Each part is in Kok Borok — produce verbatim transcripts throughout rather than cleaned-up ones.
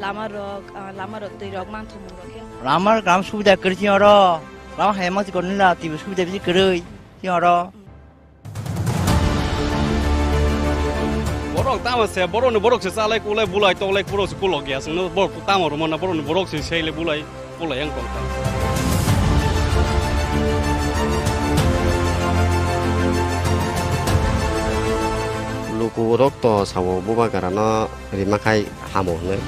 Lama rok, ah, lama rok, twi rok, manthokmung rok khe. Lama gram subida kwrwi chini oro. Lama hai ma chikon nila, twi subida bisi kwrwi chini oro. Borok tamo se, borok ni borok se chalai kulai bulai toklai borok se kulok ya, sino borok tamo rwmana borok ni borok se seile bulai. Pula yang kong tang. Lukurok to sao bubagrano rima khai hamo hwnwi.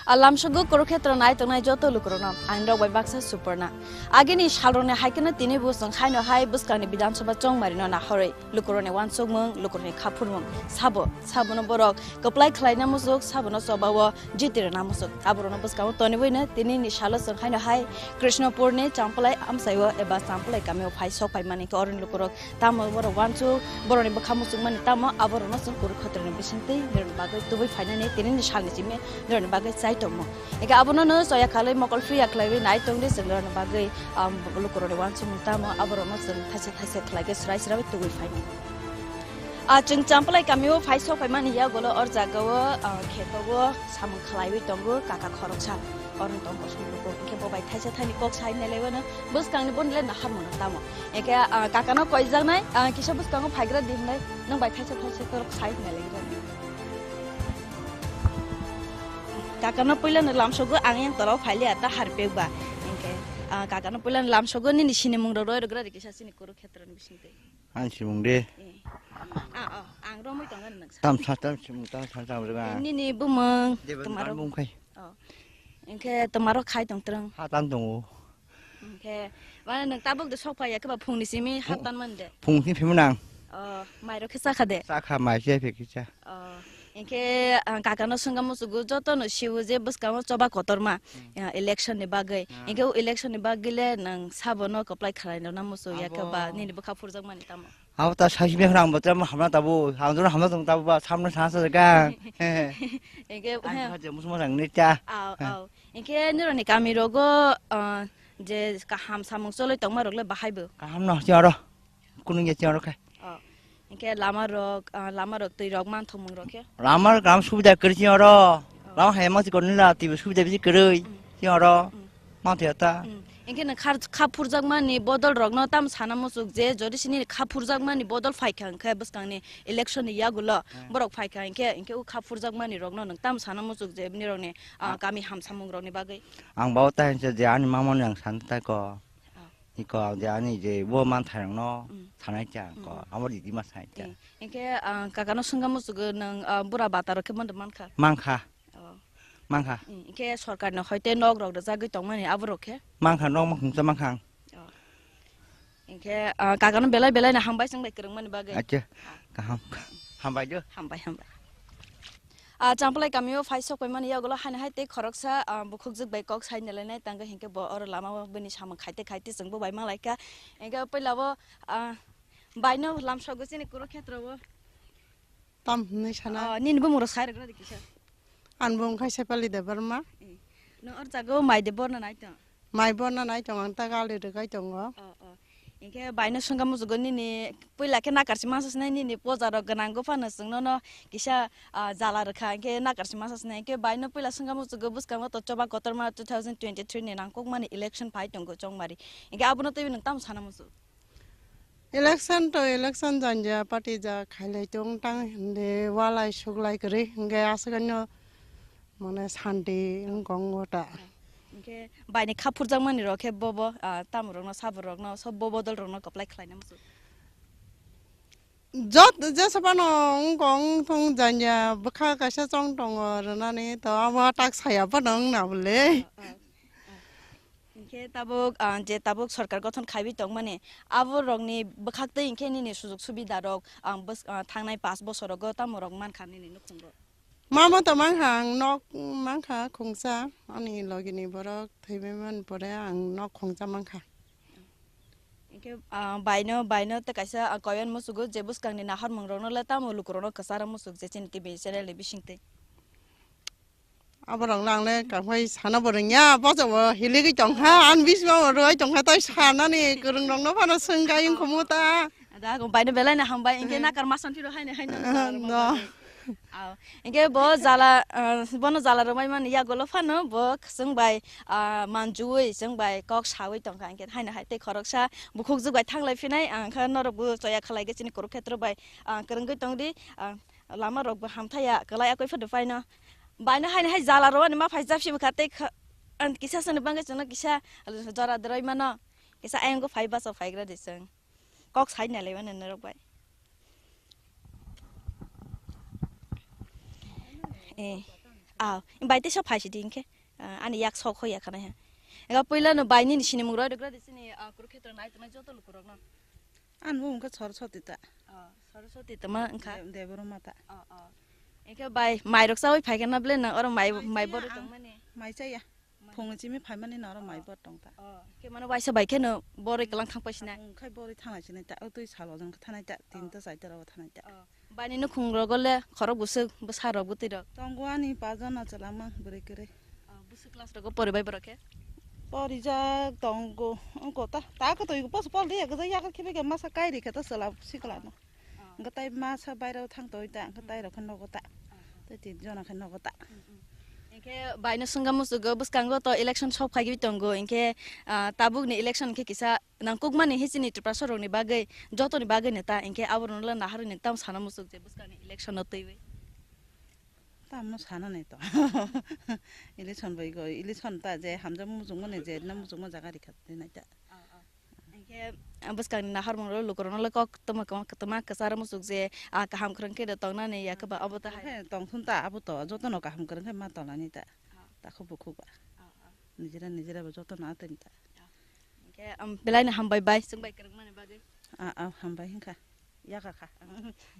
A lamsogo Kurukshetra nai tongnai joto lukurokno ang rok bai baksa Suporna. Agini salrokni hai kheno tini bo chwng haino hai bwskangni Bidhan Sabha chongmarino nahorwi lukurokni uansukmung, lukurokni khaphurmung sabo, sabono borok kwplai khlaina muchuk, sabono chobao jiti rwna muchuk. Aborokno bwskango toniboino tinini salo chwng haino hai Krishnapurni Champlai amchaio eba Champlai kamio phai sok phaimani khe oroni lukurok tamo borok uansuk, borokni bwkha muchukmani tamo aborokno chwng Kurukshetroni bisingtwi nirokni bagwi tubui phainani tinini salni simi nirokni bagwi chai tongmo. Eke abono no choya khalwi mokol phiya khlaiwi nai tongdi chwng nirokni bagwi, um, lukurokni uansukmung tamo aborokno chwng thaisa thaisa khlai khe swrai swraiwi tubui phainani. Ah, chwng Champlai kamio phai sok phaimani yagulo or jagao, ah, kheto o samung khlaiwi tongo kaka khoroksa. Oroni tong kosong luku. Hinkhe bo bai thaisa thaini kok sai nai laiwano bwskangni boni le nahar mano tamo. Hinkhe, ah, kakano koijaknai, ah, kisa bwskango phaigra di hinlai nwng bai thaisa thaisa kok sai nai laigra. Kakano puilano lamsogo ang yang tolao phailiya ta harpek ba. Hinkhe, ah, kakano puilano lamsogo nini sinimung rok roi rwgra di kisa chini Kurukshetroni bisingtwi. Ani simung de. Eh. Ah, oh, ang romwi tongo nwng sa. Tam sa tam simung tam sa tam rega. Nini bumung. Deben twmaro bumung khai. Oh. Hinkhe twmaro khai tong twrwng. Ha tan tongo. Hinkhe mane nwng tabuk de sok phaiya khe ba phungni simi ha tan man de. Phung simi phimung nang. Oh, mairok khe chakha de. Chakha mai se phe kisa. Oh, hinkhe, ah, kakano swngna muchugo jotono siwo je bwskango choba kotorma, ah, election ni bagwi. Hinkhe o election ni bagwi le nwng sabono kwplai khlai rwna muchuk ya khe ba nini bwkha phurjakmani tamo? Abo ta saisi beng rang botra mo hamna tabo, hamjor hamna tong tabo ba samno sa sa ga. Hinkhe, ah, ha je musu mo rang ni ta. Au, au. Hinkhe nironi kami rogo, ah, je kaham samung choloi tongma rok le bahai bo. Kaham no si oro. Kunung ya chiyang rok khe. Oh. Hinkhe lama rok, ah, lama rok twi rok manthokmung rok khe. Lama rok gram subida kwrwi chiyang oro. Oh. Lama hai ma chikon nila twi subida bisi kwrwi chiyang oro. Mm. Manthokya ta. Mm. Hinkhe nwng khar-, kha phurjakmani bodol rokno tam sana muchuk je jodi sini kha phurjakmani bodol phaikha hinkhe bwskangni election ni yagulo borok phaikha hinkhe, hinkhe o kha phurjakmani rokno nwng tam sana muchuk je nirokni, ah, kami hamsamung rokni bagwi. Ang bao ta hinsa je ani mamani ang san ta ko. Oh. Iko ang je ani je bo manthairokno sanai cha ko, abo ridi ma sai cha. Eh, hinkhe, ah, kakano swngna muchugo nwng, ah, bura bata rok khe bondo mankha? Mankha. Oh. Mankha. Eh, hinkhe sorkarni hoite nok rok rwjagwi tongmani abo rok khe? Mankha, nok makhungsa mankha ang. Oh. Hinkhe, ah, kakano belai belai no hambai chwng bai kwrwngmani bagwi. Acha, kaham. Hambai do. Hambai, hambai. Ah, Champlai kamio phai sok paimani yagulo haino hai tei khoroksa, ah, bukhukjwk bai kok sai nalainai tangwi hinkhe bo oro lamao bini samung khaite khaite chwngbo bai manlaikha. Hinkhe puilabo, ah, baino lamsogo chini Kurukshetrao. Tam hinwi sana. Ah, nini bumung rok sai rwgra di kisa. Ani bumung khai Sepali Debbarma. Eh, no or jago mai de borna nai tong. Mai borna nai tong ang ta gali rwgwi tongo. Oh, oh. Hinkhe baino swngkha muchugo nini puila khe nakarsi masa sinai nini poja rok gwnang go phano chwng nono kisa, ah, jala rwkha hinkhe nakarsi masa sinai hinkhe baino puila swngkha muchugo bwskango to choba kotorma two thousand twenty-three ni nangkukmani election phai tongo chongmari hinkhe abono twiwi nwng tamo sana muchuk? Election to election janja party ja khailai tong tang hindi walai suglai kwrwi hinkhe aswkano mane santi wngkong wngta. Hinkhe baini kha phurjakmani rok khe bobo, ah, tamorokno saborokno sob bo bodolrokno kwplai khlaina muchuk. Jot jesa phano wngkong thung janya bwkha kaisa chong tongo rwnani to abo tak saya phano wngna bwle. Ah, ah, ah. Hinkhe tabuk, ah, je tabuk sorkar gothon khaiwi tongmani aborokni bwkhaktwi hinkhe nini sujug subida rok, ah, bws-, ah, thangnai pash bosorogo tamorok mankha nini nukhungo? Mama to mankha ang nok mankha khungsa, ani logini borok thwibaimani pore ang nok khungsa mankha. Ke, ah, baino, baino tei kaisa, ah, koyon musugo je bwskangni nahormungrokno le tamo lukurokno kwcharo musuk je chini T V channel ni bisingtwi. Aborok le ang le kangpai sana bo rwngya, bosa bo hiligwi tongkha, ani bisingo rwui tongkha, tei sanani kwrwngrokno phano swngkha, wngkha mu ta. Da, kung baino belai no hambai, hingke nakar masan phiro haino haino no. Aw, hingke bo jala, ah, bono jala rwmai mani yagulo phano bo chwng bai, ah, manjuwi chwng bai kok sawi tongkha, hingke haino hai tei khoroksa bukhukjwk bai thanglai phinai, ang kha norok bo choya khalai khe chini Kurukhetro bai, ah, kwrwngwi tongdi, ah, lama rok bo hamthaya kwlai akoi phano phaino. Baino haino hai jala rwmani ma phai japsi bwkha tei kha, ang kisa sani bangwi chwngno kisa jora dwrwi mano, kisa ayang go phai basa phaigra di chwng. Kok sai nai lai mano norok bai. Eh, aw, bai teisa phai sidi hingke, ah, ani yak sok hoi ya khana ha. Ega puila no bai nini sinimung roi rwgra di chini, ah, Kurukhetro nai tongnai joto lukurokno. Ani bo wngkha Saraswati ta. Oh, Saraswati tama wngkha. De-, Debbarma ta. Oh, oh. Hingke bai mairok chawi phai khana ble nang oro mai, mai borwi tongmani. Mai chaya. Phung chimi phaimani norok mai bor tong ta. Oh, khe mano waisa bai kheno borwi kwlang thang paisina. Ang khai borwi thangnai sinai ta, o twi salo jang thanai ta, tin ta chai ta rogo thanai ta. Oh, bani nukhung rogo le khorok bwswk bwsa rok bwtwi rok. Tongo ani pa jona chwla mang bwrwi kwrwi. Oh, bwswk class rogo pori bai borok khe? Porijak tongo, wngko ta, ta ko twi pos pol de, gajak yak khibi ke masa kai ri khe ta chwla sikla no. Hwnkhe tai masa bairao thang tongwi ta, hwnkhe tai rok khe nogo ta. Tei tin jona khe nogo ta. Hwnkhe baino swngkha muchungo bwskango to election sok phaiwi tongo, hwnkhe, ah, tabukni election khe kisa nangkukmani hichini Tiprasa rokni bagwi, jotoni bagwi no ta, hwnkhe aborokno le naharwi nini tamo sana muchuk je bwskangni election no twiwi? Tamo sana nai to. Election bai go, election ta je hamjak muchungmani je na muchungma jaga rikha twi nai ta. Hingke, ah, bwskangni naharmungrok lukurokno le kok tongma, tongma, tongma kwcharo muchuk je, ah, kaham kwrwng khe tongnani ya khe ba obo ta hai. Khe tongthun ta abo to jotono kaham kwrwng khe ma tongnani ta. Ah. Takhuk bukhuk ba. Ah, ah. Nijera nijera bo jotono atwini ta. Ah. Hingke, um, belai no hambai bai, chwng bai kwrwngmani bagwi. Ah, ah, hambai hwnkha. Yakha kha.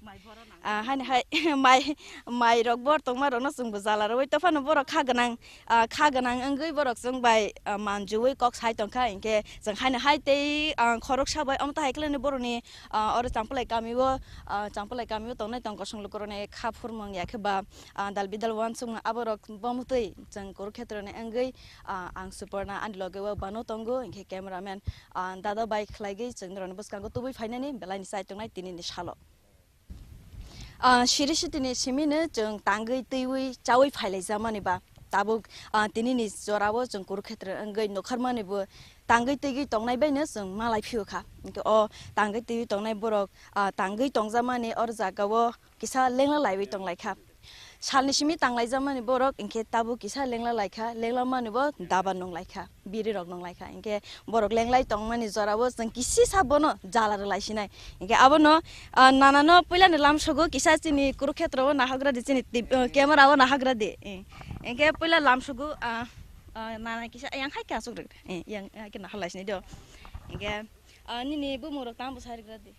Mai boro nang. Ah, haini hai mai, mai rok bor tongma rokno chwng bo jala rwui tophano borok kha gwnang, ah, kha gwnang wngwi borok chwng bai, ah, manjuwi kok sai tongkha, hinkhe chwng haini hai tei, ah, khoroksa bai omo tahai khlaini borokni, ah, oro Champalai kamio, ah, Champalai kamio tongnai tong kosong lukurokni kha phurmung ya khe ba, ah, dal bidal uansukmung aborok bo mwtwi chwng Kurukhetroni wngwi, ah, ang Suparna ani loge o bano tongo, hinkhe cameraman, ah, dada bai khlaigwi chwng norokni bwskango tubui phainani belaini chai tongnai tinini salo. Ah, siri sitini simino chwng tangwi twiwi chawi phailaijakmani ba tabuk, ah, tinini jorao chwng Kurukhetra wngwi nokharmani bo tangwi twigwi tongnai baino chwng malai phiyokha. Hinkhe o tangwi twiwi tongnai borok, ah, tangwi tongjakmani oro jagao kisa lengla laiwi tonglaikha. Salni simi tanglaijakmani borok hinkhe tabuk kisa lengla laikha, lengla mani bo daba nunglaikha, biri rok nunglaikha. Hinkhe borok lenglai tongmani jorao chwng kisisa bono jala rwlai sinai. Hinkhe abono, ah, nanano puilani lamsogo kisa chini Kurukhetra o nahagra di chini tip-, ah, camera o nahagra di. Eh, hinkhe puila lamsogo, ah, ah, nana kisa yang hai khe asuk rwgre. Eh, yang hai khe naharlai sinai do. Hinkhe, ah, nini bumung rok tamo bwsai rwgra di?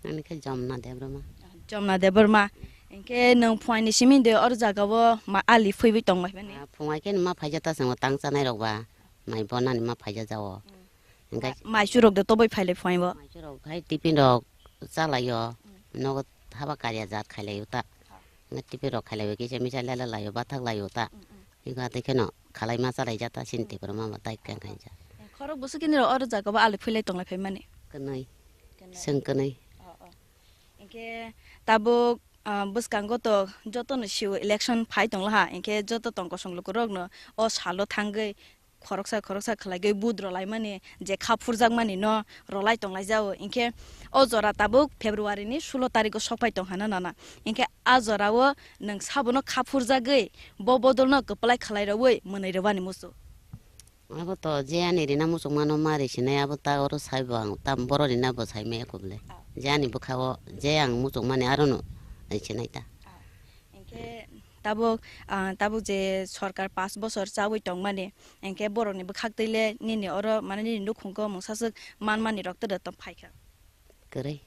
Ani khe Jomna Debbarma. Jomna Debbarma. Hinkhe nwng phuaini simi de oro jagao ma ali phaiwi tongbai mani? Ah, phungai khe ma phaija ta chwng tang chanai rok ba. Mai bonani ma phaija jao. Hinkhe mai churok de toboi phailai phuai bo. Mai churok hai tiffin rok chalaio. Nogo haba karya jat khailaio ta. Hinkhe tiffin rok khailaio kisa misa lela laio bathak laio ta. Hinkhe atwi kheno khalai ma chalai jata sini Tipra ma ma tai kang kang ja. Khorok bwswk kini rok oro jaga bo ali philai tonglai phai mani. Kwnwi. Kwnwi. Chwng kwnwi. Oh, oh. Hinkhe tabuk, ah, bwskango to joto no sio election phai tongla ha. Hinkhe joto tong kosong lukurok no o salo thangwi khoroksa khoroksa khlaigwi vote rwlaimani je kha phurjakmani no rwlai tonglaijao. Hinkhe o jora tabuk February ni sulo tarikgo sokphai tongkha na nana. Hinkhe a jorao nwng sabono kha phurjagwi bo bodolno kwplai khlai rwui mwnwi rwbani muchung. Abo to je ani rina muchungmano ma risinai abo ta oro saibo ang ta boro rina bo saimaya kubule. Je ani bwkhao je ang muchungmani arono risinai ta. Hinkhe tabuk, ah, tabuk je sorkar panch bochor chawi tongmani, hinkhe borokni bwkhaktwi le nini oro, mane, nini nukhungo mungsaswk manmani rok twrwk tong phaikha? Kwrwi.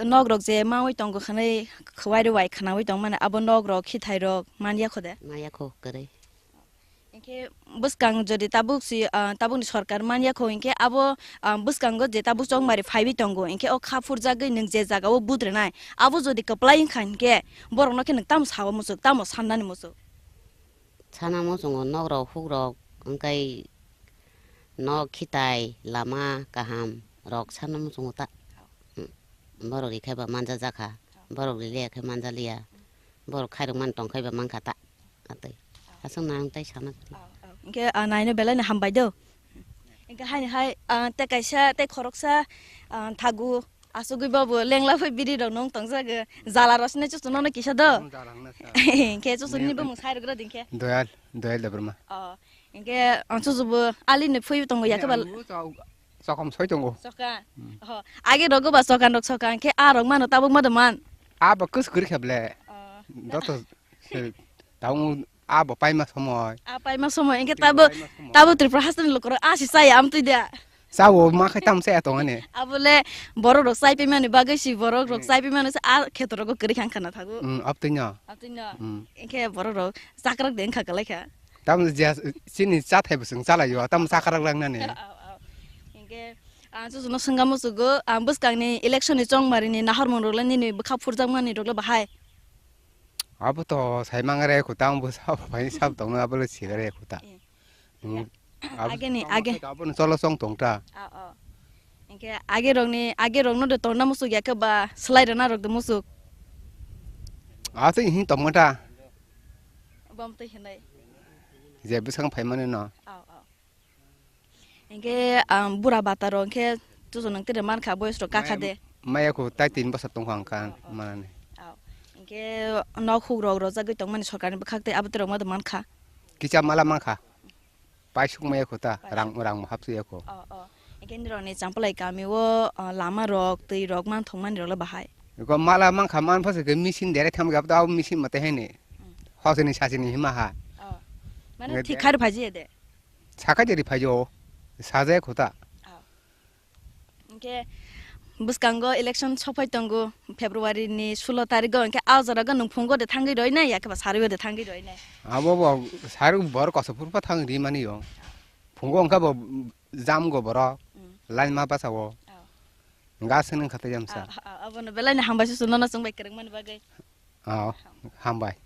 Nok rok je mawi tongo khwnwi, khwai rwbai khwnawi tongmani, abo nok rok, khithai rok manya kho de? Maya kho, kwrwi. Hinkhe bwskang jodi tabuk si, ah, tabukni sorkar manya kho, hinkhe abo, ah, bwskango je tabuk chongmari phaiwi tongo, hinkhe o kha phurjagwi nwng je jagao vote rwnai, abo jodi kwplai wngkha hinkhe borokno khe nwng tamo sao muchuk, tamo sannani muchuk? Sana muchungo nok rok huk rok wngkai nok khitai lama kaham rok sana muchungo ta. Hmm. Borok rikhe ba manja jakha, borok riliya khe manja liya, borok khairok man tongkhai ba mankha ta. Atwi. Aswk nang tai sana kwrwi. Hinkhe, ah, naino belai no hambai do. Hinkhe haini hai, ah, tei kaisa tei khoroksa, ah, thagu asugwi babu lengla phai biri rok nung tongjago. Jala rosne chuchu nono kisa do. Hinkhe chuchu ni bumung sai rwgra dinkhe. Doyal, Doyal Debbarma. Oh, hinkhe ang chuchu bo ali ni phui tongo yakhe bal. Chokom soi tongo. Choka. Hmm. Oho. Age rogo ba chokan rok choka, hinkhe a rok mano tabuk ma do man. A ba kus kuri kheble. Oh. Doto se tabuk a bo paima somoi. A paima somoi, hinkhe tabuk, tabuk Tripura hasteni lukurok a si chaya amtwi da. Chao ma khai tam chaya tongani. Abole borok rok chai paimani bagwi si borok rok chai paimani se a kheto rogo kwrwi kha wngkha na thago. Hmm, abtwi no. Abtwi no. Hmm. Hinkhe borok rok chakrak de wngkha kwlai kha. Tamo je chini chathai bwswng chalaio, tamo chakrak langnani. Au, au. Hinkhe, ang chuchuno swngna muchugo, ang bwskangni election ni chongmari ni nahormung rok le nini bwkha phurjakmani rok le bahai? Abo to sai mangre kho, tamo bo sabo bai sabo tongno abo le sigare kho ta. Eh. Hmm. Abo ageni, tamo age. Abo no cholo chong tong ta. Au, au. Hinkhe age rokni, age rokno de tongna muchuk ya khe ba slai rwna rok de muchuk? Aswk hin tongma ta. Bom twi hinai. Je bwsang phaimani no. Au, au. Hinkhe, um, bura bata rok hinkhe chuchu nung tire mankha boyes rok kakha de. Maya kho tai tin bosor tongkha ang kha manani. Au. Hinkhe nok huk rok rojagwi tongmani sorkarni bwkhak tei abo tei rok ma de mankha. Kicha mala mankha. Paisuk maya kho ta, rang, rang hapsu ya kho. Oh, oh. Hinkhe nirokni Champlai kami o, uh, lama rok, twi rok man thwngmani rok le bahai? Eko mala mankha, man phasa khe machine direct tham gap ta, machine mate hene. Hmm. Hosini sasini hima ha. Oh. Mane thik khari phaji de? Sakai jeri phajo, saje kho ta. Oh. Hinkhe bwskango election sophai tongo February ni sulo tarigo, hinkhe a jora go nwng phungo de thangwi roi nai, yakhe ba sarwi de thangwi roi nai? Abo bo sarwi bor koso phurpha thang ri mani yo. Phungo wngkha bo jam go boro, hmm, line ma basa o. Oh. Ga sini khata jamsa. Ah, ah, ah, abono belai ni hambai susu nono chwng bai kwrwng mani bagwi. Oh, hambai.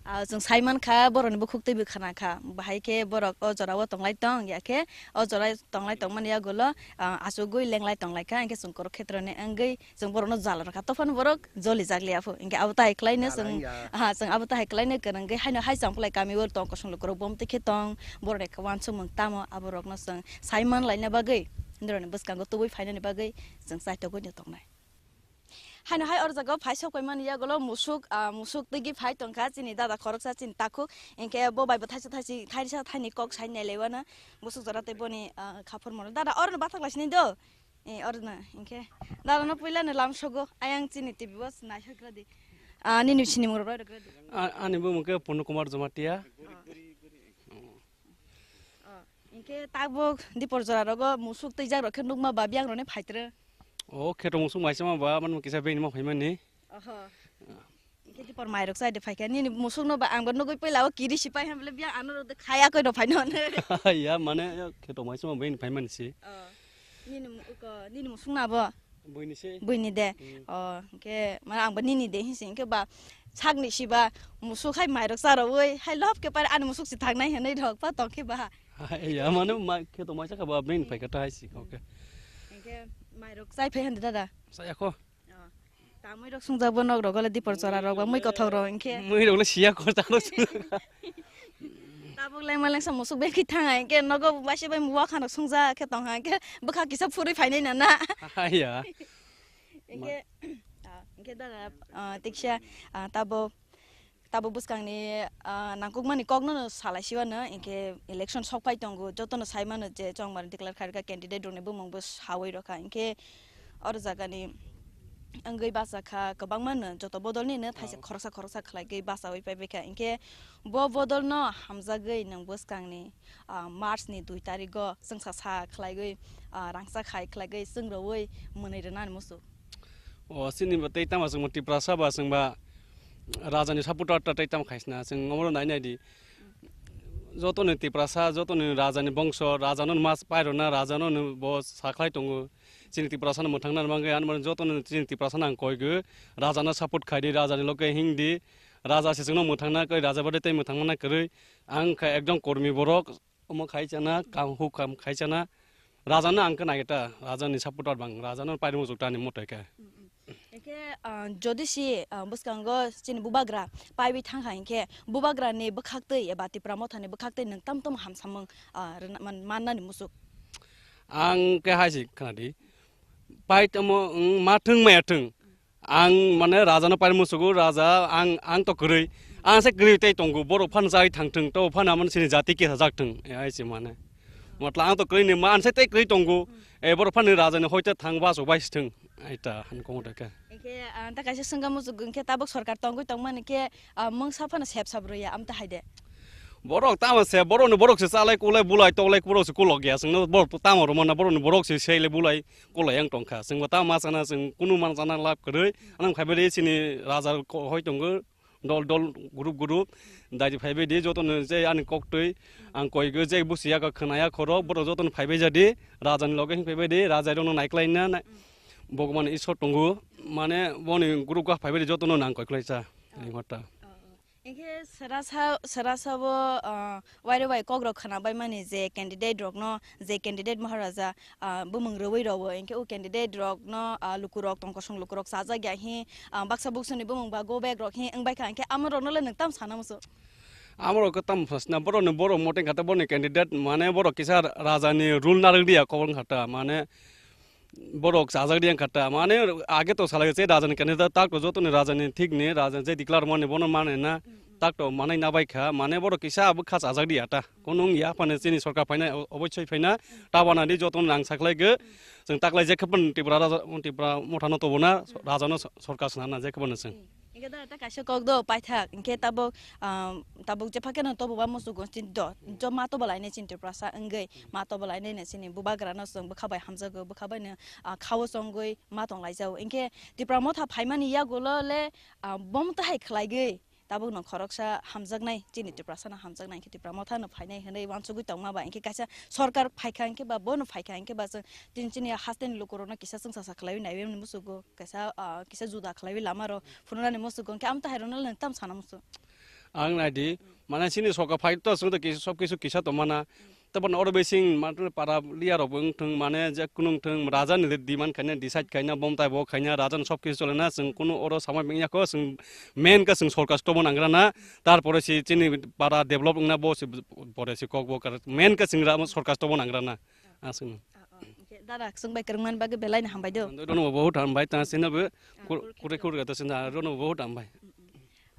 Ah, chwng sai mankha, borokni bukhuk twibo khna kha. Bahai khe borok o jorao tonglai tong, ya khe o jora tonglai tongmani yagulo, ah, achugwi lenglai tonglai kha, hinkhe chwng Kurukhetroni wngwi chwng borokno jala rwkha. Tophano borok joli jak liya pho. Hinkhe abo tahai khlaino chwng, aha, chwng abo tahai khlaino kwrwngwi haino hai Champlai kami o tong kosong lukurok bom twi khe tong, borokni khe uansukmung tamo, aborokno chwng sai man laina bagwi, norokni bwskango tubui phainani bagwi chwng chaitogwino tongnai. Haino hai oro jaga phai sok paimani yagulo musuk, ah, musuk twigwi phai tongkha chini dada khoroksa chini takhuk. Hinkhe bo bai bo thaisa thaisi, thaisa thaini kok sai nailaiwano musuk jora tei boni, ah, khaphur mano. Dada, orono bathak lai sini do? Eh, orono, hinkhe. Dada no puila no lam sogo, ayang chini T V o naisok radi. Ah, nini sini mung rok rok radi. A-, ani bumung khe Purno Kumar Jamatia. Oh. Oh, hinkhe tabuk dipor jora rogo musuk twijak rok khe nukma ba biyang rok ni phaitre. O kheto musuk maisama ba mani kisa bini ma phaimani. Oho. Hinkhe dipor mai rok chai de phaikha nini musuk no ba ang bo nugui puila o kiri sipai ham le biyang ano rok de khaya koi rok phaino. Ya mane kheto maisama bini phaimani si. Oh. Nini mu-, ko, nini musuk na bo? Buini se. Buini de. Hmm. Oh, hinkhe mane ang bo nini de hinsi hinkhe ba sakni siba musuk hai mairok charawi hai lob khe pare ani musuk si thangnai hinwi rok pa tongkhe ba. Hai ya mane ma khe to maisa kha ba bini pai kha ta hai si kho khe. Hinkhe mairok chai phai hande dada. Chai ya kho. Oh. Tamwi rok sungjak bo nok rok le dipor chora rok ba mui kothok rok hinkhe. Mui rok le siya kho ta rok sungjak. Tabuk lengma lengsa musuk bengkhi thang hai, hinkhe nogo waisa bai wakha no sungja khe tong hai, hinkhe bwkha kisa phurwi phainai nana. Haiya. Hinkhe, ah, hinkhe dada, ah, tiksa, ah, tabuk, tabuk bwskangni, ah, nangkukmani kokno no salai siwano, hinkhe election sok phai tongo, jotono sai mano je chongmani declare khairokha candidate rokni bumung bo sawi rokha, hinkhe oro jagani wngwi bachakha kwbangma no joto bodolni no thaisa khoroksa khoroksa khlaigwi bachawi paibaikha, hinkhe bo bodolno hamjagwi nwng bwskangni, ah, March ni dui tarigo chwngsa sa khlaigwi, ah, rangchak hai khlaigwi chwngrwi mwnwi rwnani muchuk. O chini bo tei tamo chwngbo Tiprasa ba chwngba rajani supporter ta tei tamo khaisna chwng omoro nai nai di. Jotoni Tiprasa, jotoni rajani bongso, rajano mas pairona, rajano bo sakhlai tongo. Chini Tiprasano mwthangna mangwi, ani mani jotoni chini Tiprasano ang koigo, rajano support khaidi, rajani loge hingdi, raja se chwngno mwthangna koi, raja bade tei mwthangmana kwrwi. Ang kha ekdom kormi borok, omo khai chana, kam huk kam khai chana. Rajano ang khe nai ta, rajani supporter bang, rajano pairung muchuk ta ani motai khe. Hingke, ah, jodi si, ah, bwskango chini bubagra paiwi thangkha hingke, bubagrani bwkhaktwi eba Tipra Mothani bwkhaktwi nwng tam tamo hamsamung, ah, rwna-, man-, mannani muchuk? Ang khe hai se khna di, pai tamo, wng, ma thwng maya thwng, ang mane rajano pai musugo, raja ang, ang to kwrwi, ang se kwrwi tei tongo, borok phano chai thang thwng, to phano amani chini jati kisa jak thwng, hai se mane. Matla ang to kwrwi ni ma, ang se tei kwrwi tongo, e borok phano rajani hoite thang baso bai se thwng, aita han kong ta khe. Hingke, ah, ta kaisa swngkha muchuk hingke tabuk sorkar tongwi tongmani khe, ah, mungsa phano sep sap rwya, amta hai de. Borok tamo se, borokni borok se chalai kulai bulai toklai borok se kulok ya, chwngno borok tamo rwmana borokni borok se seilai bulai. Kolai yang tongkha. Chwngbo ta ma sana, chwng kunu man sana lab kwrwi. Anang phaibai di chini raja ko-, hoi tongo. Dol dol group group. Daji phaibai di jotono je ani koktwi. Ang koigo je busi ya khwnaya khoro. Borok jotono phaibai jadi. Rajani loge hing phaibai di. Raja rokno naiklai na, na. Bhagwan Ishwar tongo. Mane boni group ga phaibai di jotono nang koiklai cha. Ringota. Hingke sera sa-, sera sabo, ah, waire bai kokrok khwna bai mani je candidate rokno, je candidate Maharaja, ah, bumung rwui rogo, hingke o candidate rokno, ah, lukurok tongkosong lukurok chajak ya hi, ah, baksa buksuni bumung ba go back rok hi wng bai kha, hingke amo rokno le nwng tam sana musu? Amo rok tam phasna borok ni borok mote kata borok ni candidate mane borok kisa raja ni rule narwk dia kobor kata mane borok chajak di wngkha ta, mane age to salai se rajani kani ta, tak to jotoni rajani thik ni, rajani je declare mani bono mane na, tak to manai na bai kha, mane borok kisa abo kha chajak di ata, kono wng ya phane chini sorkar phaina, o-, obossoi phaina, ta bana di jotono nang saklai ge, chwng taklai je khe pon Tripura raja, Tripura motha no tobo na, rajano so-, sorkar swnam na je khe pon chwng. Hingke da ta kaisa kok do paithak, hingke tabuk, ah, tabuk jepha khe no tobo ba musu gonsti do, jo ma tobo lainai chini Tiprasa wngwi, ma tobo lainai no chini bubagra no chwng bwkha bai hamjago, bwkha bai no, ah, khao chongwi ma tong laijao. Hingke Tipra Motha phaimani yagulo le, ah, bom tahai khlaigwi tabuk no khoroksa hamjaknai, chini Tiprasa no hamjaknai, hingke Tipra Motha no phainai hinwi wansugwi tongma ba, hingke kaisa sorkar phaikha, hingke ba bono phaikha, hingke ba chwng tini chini hasteni lukurokno kisa chwngsa sa khlaiwi naiwi musugo. Kaisa, ah, kisa juda khlaiwi lama rok phunuknani muchuk hwnkhe, amo tahai rwna le tam sana muchuk. Ang nai di, mane chini soka phai to, chwng to kisa, sob kisu kisa tong mana. Tei bono oro bising, mane para liya rok bo wng thung, mane je kunu wng thung, raja ni demand khaina, decide khaina, bom tai bo khaina, raja ni sob kisu chole na, chwng kunu oro samai manya kho, chwng main khe chwng sorkar se tongma nang rana, tarpore se chini para develop wngna bo se pore se kok bo kar, main khe chwng ra-, sorkar se tongma nang rana. Aswkno. Ah, ah, hwnkhe dada, chwng bai kwrwngmani bagwi belai no hambai do. Rono bo bahut hambai, ta sino bo Ah, kur-, kure kure ta sino rono bo bahut hambai. Mm, mm.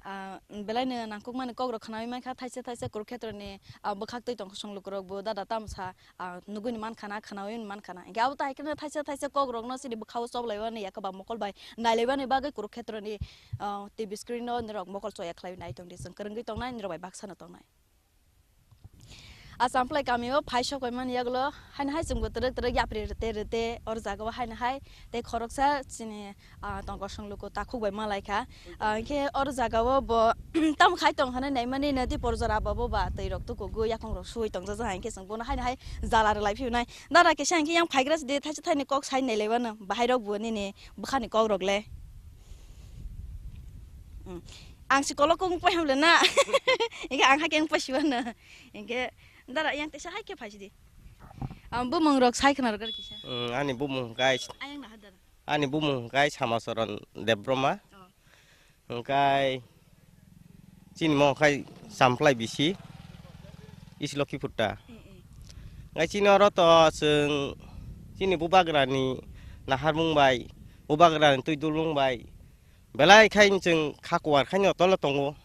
Ah, belai no nangkukmani kok rok khnawi mankha, thaisa thaisa Kurukshetroni, ah, bwkhak twi tongkha song lukurok bo dada tamsa, ah, nugwi ni mankha na, khnawi ni mankha na. Hwnkhe abo tai khe thaisa thaisa kok rok no chini bwkhao choblai mani, yakaba mokol bai nailai mani bagwi Kurukshetroni, ah, T V screen no norok mokol choya khlaiwi nai tong di, chwng kwrwngwi tongnai, norok bai baksa no tongnai. Acham Plai kamio phai sok bai mani yagulo haino hai chwngbo twrwk twrwk yapri rwte rwte or jagao haino hai tei khoroksa chini, ah, tongkosong luku takhuk bai malai kha. Ah, hwnkhe or jagao bo tamo khai tong hwnwi naimani nw di por jora bo bo ba twi rok tukugwi yakung rok suwi tongjaja hai hwnkhe chwng bono haino hai jala rwlai phiyunai. Dara kisa hwnkhe yang phaigra sidi thaisa thaini kok sai nailai mano bahai rok bo nini bwkhani kok rok le. Hmm. Ang si kolok kung pai hamle na. Hingke ang hake ang pai siwa na. Hingke dara yang tesa hake pai sidi. Ang bumung rok sai khna rok kisa. Hmm, ani bumung kai. Ayang na hadar. Ani bumung kai Samasaran Debroma. Oh. Hingkai chini mo khai Samplai bisi. Isi Lokhiputta. Eh, eh. Ngai chini oro to chwng chini bubagrani naharmung bai, bubagrani twi dulmung bai, belai khai chwng kha kuar khai no tolo tongo.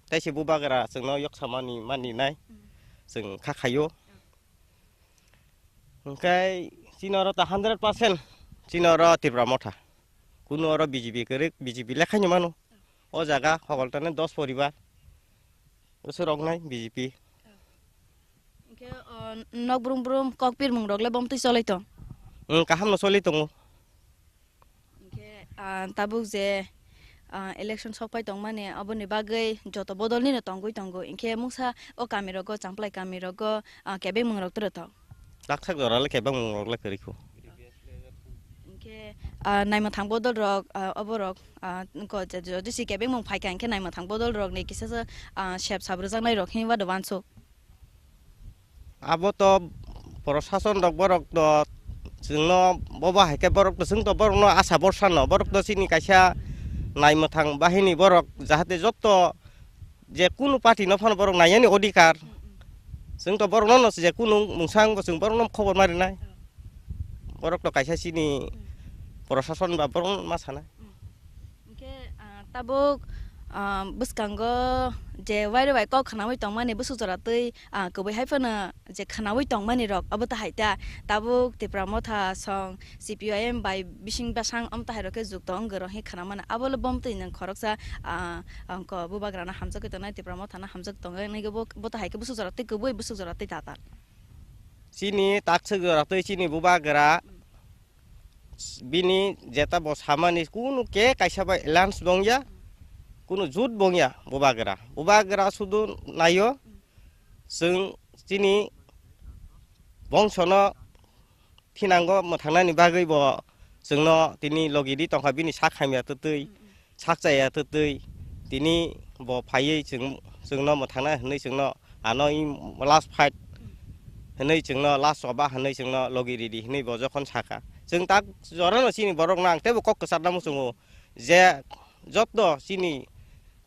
Tei se bubagra chwngno yok samani mani nai chwng kha khaio. Hwnkhe chini oro ta hundred percent chini oro Tipra Motha. Kunu oro B J P kwrwi, B J P lekhaino mano. O jaga Hogoltane dos poribar. Bwswk rok nai B J P. Hwnkhe, o, nok brum brum kok pirmung rok le bom twi cholai tong? Wng, kaham no cholai tongo. Hwnkhe, ah, tabuk je, ah, election sok pai tongmani, aboni bagwi joto bodol nino tongwi tongo. Hinkhe mungsa o kamirogo, Champlai kamirogo, ah, kebengmungrok toro tong? Taksa jora le kebengmungrok le kwrwi kho. Hinkhe, ah, naimwthang bodolrok, ah, oborok, ah, wngkha je, jodi si kebengmung phaikha, hinkhe naimwthang bodolrokni kisa sa, ah, sep sap rwjaknairok hinwi uansuk. Abo to prosason rok, borok to chwngno bobo hai khe borok to, chwng to borokno asa borsa no, borok to chini kaisa naimwthang bahini borok, jahate jotto je kunu party no phano borok naiyani odhikar. Chwng to borokno no je kunu mungsa wngbo chwng borokno khobor ma rinai. Borok to kaisa chini prosason ba borokno ma sanai. Hinkhe, ah, tabuk, ah, bwskango je wairok bai kok khnaui tongmani bwswk jora twi, ah, kwbui hai phano je khnaui tongmani rok abo tahai ta, tabuk Tipra Motha song C P I M bai bising bwsang omo tahai rok khe jukto wngwi rok hinwi khna mano, abo le bom twi nwng khoroksa, ah, wngkha bubagrano hamjagwi tongnai, Tipra Mothano hamjagwi tongnai, bo, bo tahai khe bwswk jora twi kwbui bwswk jora twi tatal. Chini takswk jora twi chini bubagra bini jeta bo samani kunu ke kaisa bai alliance bongya, kunu jut bongya bubagra. Bubagra sudu naio, chwng chini bongsono thinango mwthangnani bagwi bo chwngno tini logi di tongkha, bini sak hamya twtwi, sak chaya twtwi, tini bo phaiwi chwng, chwngno mwthangna hwnwi chwngno ano i last fight hwnwi chwngno last choba hwnwi chwngno logi ridi hwnwi bo jokhon saka. Chwng tak jorano chini borokno ang teibo kok kwcharna muchungo je jotto chini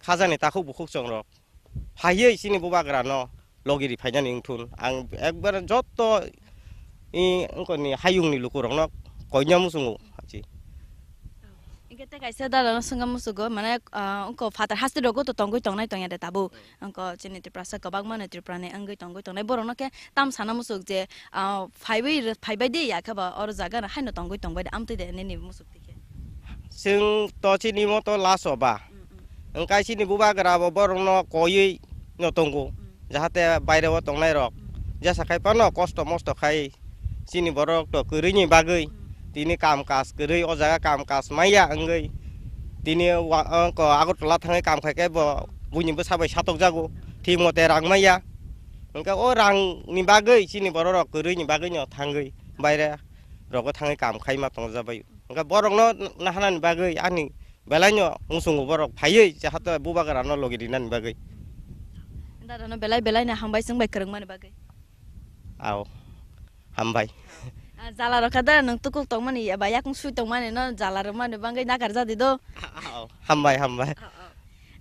khajani takhuk bukhuk chongrok phaiwi chini bubagrano logi ri phainani wngthun. Ang ekbar jotto i wngkoni hayungni lukurokno koina muchungo. Hinkhe tei kaisa dada no swngna muchungo, mane, ah, wngkha phatar haste rogo to tongwi tongnai tongya de tabuk. Wngkha chini Tiprasa kwbangma no Tripura ni wngwi tongwi tongnai. Borok no khe tam sana muchuk je, ah, phaiwi rw-, phaibai de ya khe ba oro jaga no haino tongwi tongbai de amtwi de nini muchuk twi khe. Chwng to chini moto last o ba. Mm, mm. Wngkha chini bubagra bo borok no koiwi no tongo. Mm. Jahate baire o tongnai rok. Mm. Jesa khai phano kosto mosto khai chini borok to kwrwini bagwi, mm, tini kam kaj kwrwi o jaga kam kaj maya wngwi tini wa-, wngkha Agartala thangwi kam khai khe bo buini bwsa bai satokjago, thik mote rang maya. Hwnkhe o rang ni bagwi chini borok rok kwrwini bagwi no thangwi baire rogo thangwi kam khai ma tongjabai. Hwnkhe borok no nahanani bagwi ani belai no muchungo borok phaiwi jahato bubagra no logi rinani bagwi. Dada no belai belai no hambai chwng bai kwrwngmani bagwi. Ao. Hambai. Ah, jala rok kha da, nwng tukuk tongmani, eba yakung sui tongmani no jala rwmani bangwi nakar jadi do. Ao. Hambai, hambai. Ah, ah.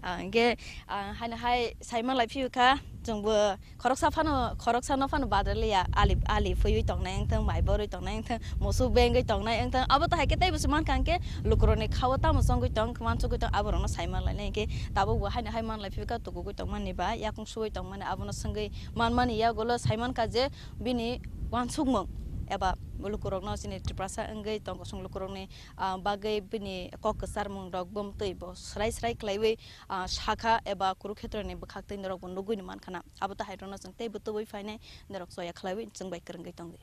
Ah, hingke, ah, haino hai saima lai phiyo kha, chwngbo khoroksa phano, khoroksa no phano badaliya, ali, ali phuiwi tongnai wngthang, mai borwi tongnai wngthang, moso bengwi tongnai wngthang, abo to hai khe teibo se mankha hingke lukurokni khao tamo chongwi tong, wansugwi tong, aborokno saima lainai hingke tabukbo haino hai manlai phiyo kha, tukugwi tongmani ba yakung sui tongmani abono swngwi manmani yagulo saimankha je bini wansukmung eba lukurokno chini Tiprasa wngwi tong kosong lukurokni, ah, bagwi bini kok kwcharmung rok bumtwi bo swrai swrai khlaiwi, ah, sakha eba Kurukhetroni bwkhaktwi norokbo nugwi ni mankha na. Abo to hai rokno chwng teibo tubui phainai norok choya khlaiwi chwng bai kwrwngwi tongdi.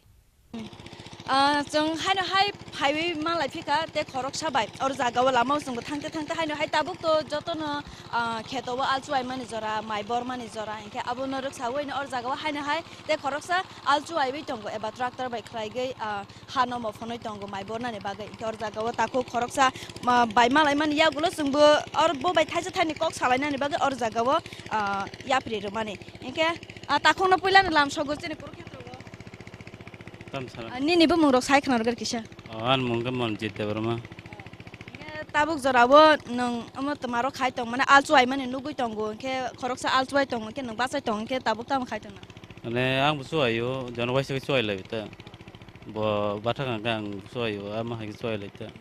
Ah, chwng haino hai phaiwi manlai phikha, tei khoroksa bai oro jaga o lama o chwngbo thangte thangte haino hai tabuk to jotono, ah, kheto o alchuai mani jora, mai bor mani jora, hinkhe abono rwksawi no oro jaga o haino hai tei khoroksa alchuaiwi tongo eba tractor bai khlaigwi, ah, ha no mophonwi tongo mai bor nani bagwi. Hinkhe oro jaga o takhuk khoroksa, ah, bai malai mani yagulo chwngbo oro bo bai thaisa thaini kok salai nani bagwi oro jaga o, ah, yapri rwmani. Hinkhe, ah, takhuk no puila ni lam sogo chini Kurukhetra o. Tam sana. Ah, nini bumung rok sai khna rwgwi kisa. O, ani mung khe Monjit Debbarma. Hinkhe tabuk jora o nwng omo twma rok khai tong mane alchuai mani nugwi tongo, hinkhe khoroksa alchuai tongo, hinkhe nwng bachai tongo, hinkhe tabuk tamo khai tong na? Mane ang bo chuai o, jono waisa khe chuai lai ta. Bo bathang ang khe ang chuai o, ama hai khe chuai lai ta.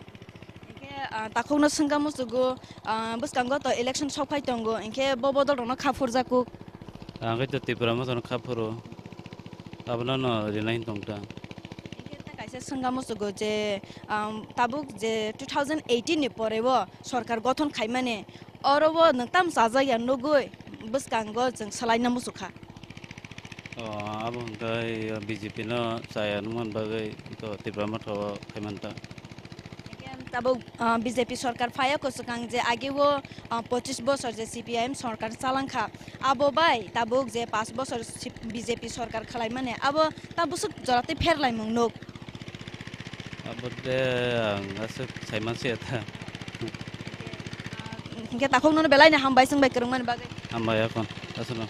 Hinkhe, ah, takhuk no swngkha muchugo, ah, bwskango to election sok phai tongo, hinkhe bo bodol rok no kha phurjakuk. Ang khe to Tipra Motha no kha phuru, abono no rinai tong ta. Hinkhe ta kaisa swngkha muchugo je, um, tabuk je two thousand eighteen ni pore o sorkar gothon khaimani, oro o nwng tam chajak ya nugwi bwskango chwng swlaina muchukha. O, abo hwnkhe B J P no chaya nukmani bagwi to Tipra Motha o khaimanta. Hinkhe Tabuk, ah, B J P sorkar phaiya kwchwkang je ageo, ah, pochis bosor je C P I M sorkar chalangkha, abo bai tabuk je paanch bosor C-, B J P sorkar khwlaimani, abo tabuk swk jora tei pherlaimung nuk. Abo de ang aswk saiman se ta. Hinkhe takhuk nono belai ni hambai chwng bai kwrwngmani bagwi. Hambai ya kon, aswk no.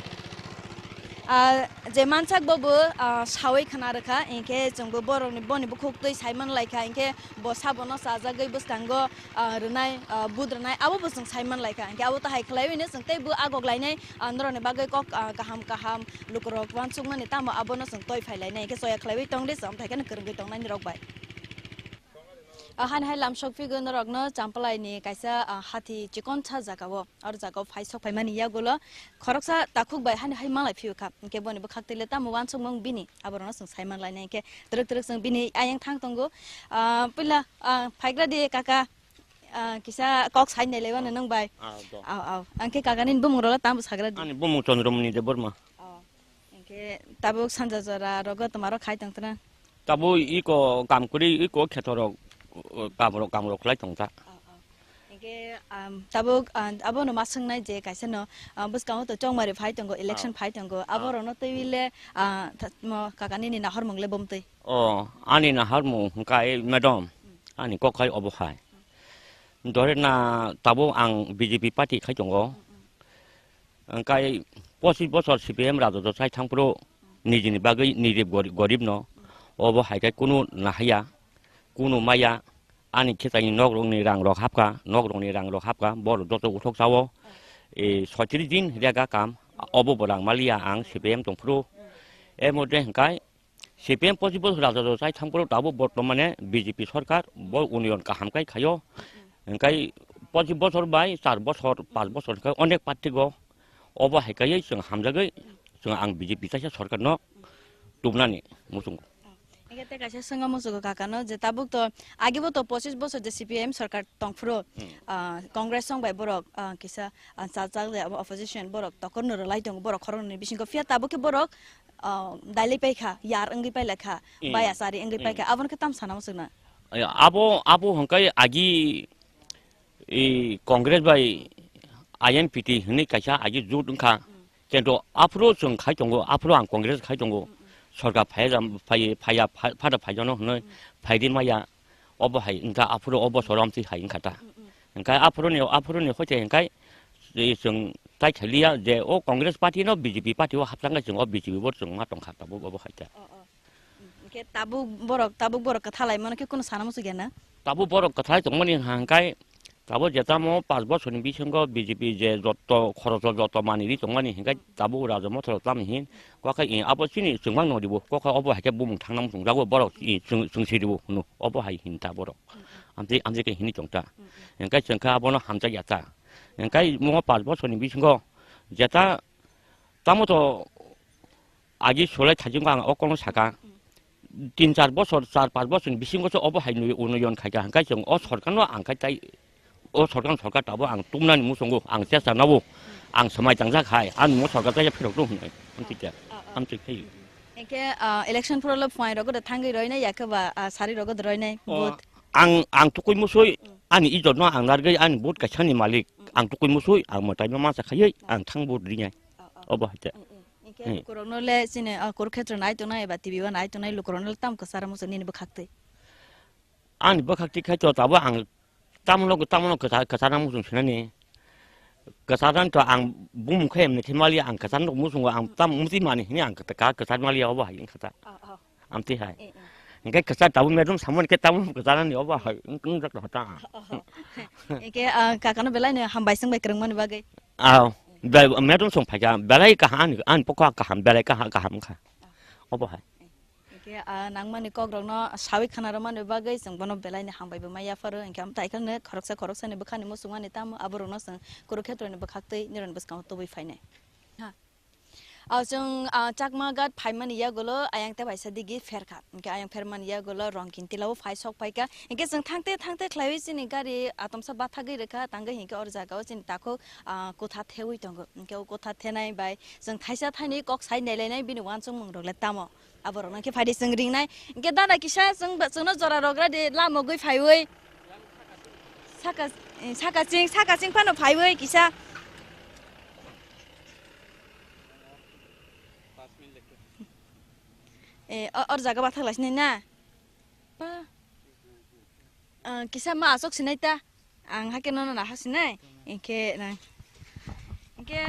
Ah, je mansak bo bo, ah, sawi khna rwkha, hinkhe chwngbo borokni boni bukhuk twi saiman laikha, hinkhe bo sabono chajagwi bwskango, ah, rwnai, ah, bud rwnai, abo bo chwng saiman laikha. Hinkhe abo to hai khwlaiwi no chwng teibo agok lainai, ah, norokni bagwi kok, ah, kaham kaham lukurok uansukmani, tamo abono chwng toi phai lainai, hinkhe choya khwlaiwi tongdi, chwng thai kheno kwrwngwi tongnai norok bai. Ah, hani hai lam sok phigo norokno Champlai ni kaisa, ah, hati chikon sa jaga o, aro jaga o phai sok phaimani yagulo khoroksa takhuk bai hani hai malai phiyokha, hinkhe boni bwkhak twi le tamo uansukmung bini, aborokno chwng saiman lainai, hinkhe twrwk twrwk chwng bini ayang thang tongo. Ah, puila, ah, phaigra di kaka, ah, kisa kok sai nai laibano nwng bai. Ah, do. Au, au. Angkhe kaka nini bumung rok le tamo sagra di. Ani bumung Chandramani Debbarma. Oh. Hinkhe tabuk sanja jora rogo twma rok khai tongtwna? Tabuk iko kam kwrwi, iko kheto rok, uh, kam rok, kam rok khlai tongta. Oh, oh. Hinkhe, um, tabuk, um, abono ma swngnai je kaisa no, uh, bwskango to chongmari phai tongo, election phai tongo, abo rokno twiwi le, uh, tha-, mo kaka nini nahormung le bumtwi? Oh, ani nahormung hwnkhe madam, ani kok khai obo hai. Dore na tabuk ang B J P party khai tongo. Hwnkhe pochis bosor C P M rajotwo chai thangphuru nijini bagwi nirib gori-, gorib no obo hai khe kunu nahaya, kunu maya, ani khe chaini nok rokni rang rok hapkha, nok rokni rang rok hapkha, borok joto uthok sao, e, soitris din rega kam, obo bo rang maliya ang C P M tongphuru. E mote hwnkhe C P M pochis bosor rajotwo chai thangphuru tabuk bortomane B J P sorkar bo union kaham khai khaio. Hwnkhe pochis bosor bai char bosor, panch bosor khe onek party go. Obo hai kaiwi chwng hamjagwi chwng ang B J P kaisa sorkar no tubnani muchungo. Hinkhe tei kaisa swngo muchungo kaka no je tabuk to agi bo to pochis bosor je C P I M sorkar tongphuru, ah, Congress song bai borok, ah, kisa, ah, chajak le abo opposition borok tokor no rwlai tongo borok khoroknwi bisingo, phiya tabuk khe borok, ah, dailai paikha, yar wngwi pailakha, baya chari wngwi paikha, abono khe tam sana muchungna? Abo, abo hwnkhe agi, i, Congress bai I N P T hwnwi kaisa agi jut wngkha. Kintu aphuru chwng khai tongo, aphuru ang Congress khai tongo. Sorkar phaiya, phai-, phaiya, pha-, phada phaijano hwnwi phaidi maya. Obo hai wngkha aphuru o bosor amtwi hai wngkha ta. Hwnkhe aphuruni, aphuruni hoite hwnkhe chwng tai khailiya je o Congress party no B J P party o hapsang khe chwng o B J P bo chwng ma tongkha tabuk obo hai ta. Hwnkhe tabuk borok, tabuk borok kwtha laimano khe kunu sana muchungya na? Tabuk borok kwtha lai tongmani hwnkhe tabuk je tamo panch bosorni bisingo B J P je joto khorojo joto manwi tongmani hwnkhe tabuk raja mothoro tamo hin kokha i abo chini chwngmang no ribo kokha obo hai khe bumung thangna muchungjago borok i chwng, chwngsi ribo hwno obo hai hin ta borok. Amtwi, amtwi khe hini tongta. Hwnkhe chwngkha abono hamjakya ta. Hwnkhe mo panch bosorni bisingo jeta tamo to agi solai thajingkha ang o kokno saka. Tin char bosor, char panch bosorni bisingo se obo hai nwi unnoyon khaikha, hwnkhe chwng o sorkarno ang khai tai, o sorkar, sorkar tabuk ang tumnani muchungo, ang chesta nabo, ang swmai tangjak hai, ani mo sorkar tai phirok rw hwnwi, amtwi khe, amtwi khe. Hwnkhe, ah, election phuru le phuairok godo thangwi roinai, yakhe ba, ah, sari rok godo roinai, vote? Ang, ang tukui musui, ani ijotno ang nargwi, ani vote kaisani malik, ang tukui musui, ang mwtaino mansa khaiwi, ang thang vote rinai. Obo hai khe. Hwnkhe lukurokno le chini, ah, Kurukshetra nai tongnai eba T V o nai tongnai lukurokno le tamo kwchara muchung nini bwkhaktwi? Ani bwkhaktwi khai to tabuk ang tamno, tamno kwcha-, kwchana muchung sinani. Kwchana to ang bumung khe emni khe mali ang kwchana muchungo ang tam muti mani hini ang kwcha-, kwchar mali obo hai wngkha ta. Amtwi hai. Hwnkhe kwchar tabuk medum samani khe tabuk kwchanani obo hai wng-, wngjak ta. Hwnkhe, ah, kakano belai no hambai swngbai kwrwngmani bagwi. Aw, medum song phaikha, belai kaham ani, ani pokha kaham, belai kaha-, kaham wngkha. Obo hai. Hwnkhe, ah, nangmani kokrokno sawi khna rwmani bagwi chwng bono belai ni hambai bo mai yapharo, hwnkhe amtwi khoroksa khoroksani bwkhani muchungmani tamo aborokno chwng Kurukshetroni bwkhaktwi nirokni bwskango tubui phainai. Ah, chwng, ah, Chakma Ghat phaimani yagulo ayang tei baisa digi pherkha. Hwnkhe ayang phermani yagulo Rongkin tilao phai sok phaikha. Hwnkhe chwng thangte thangte khlaiwi chini gari atomsa bathagwi rwkha, tangwi hinkhe oro jagao chini takhuk, ah, kotha thewi tongo. Hwnkhe o kotha thenai bai chwng thaisa thainwi kok sai nailainai bini uansukmung rok le tamo? Aborokno khe phaidi chwng ringnai. Hwnkhe dada kisa chwng, chwngno jora rogra di lamogwi phaiwi. Saka, eh, saka ching, saka ching phano phaiwi kisa. Eh, o-, or jaga bathak lai sinai na? Pa. Ah, kisa ma asok sinai ta. Ang hake nono naha sinai. Engke nang. Engke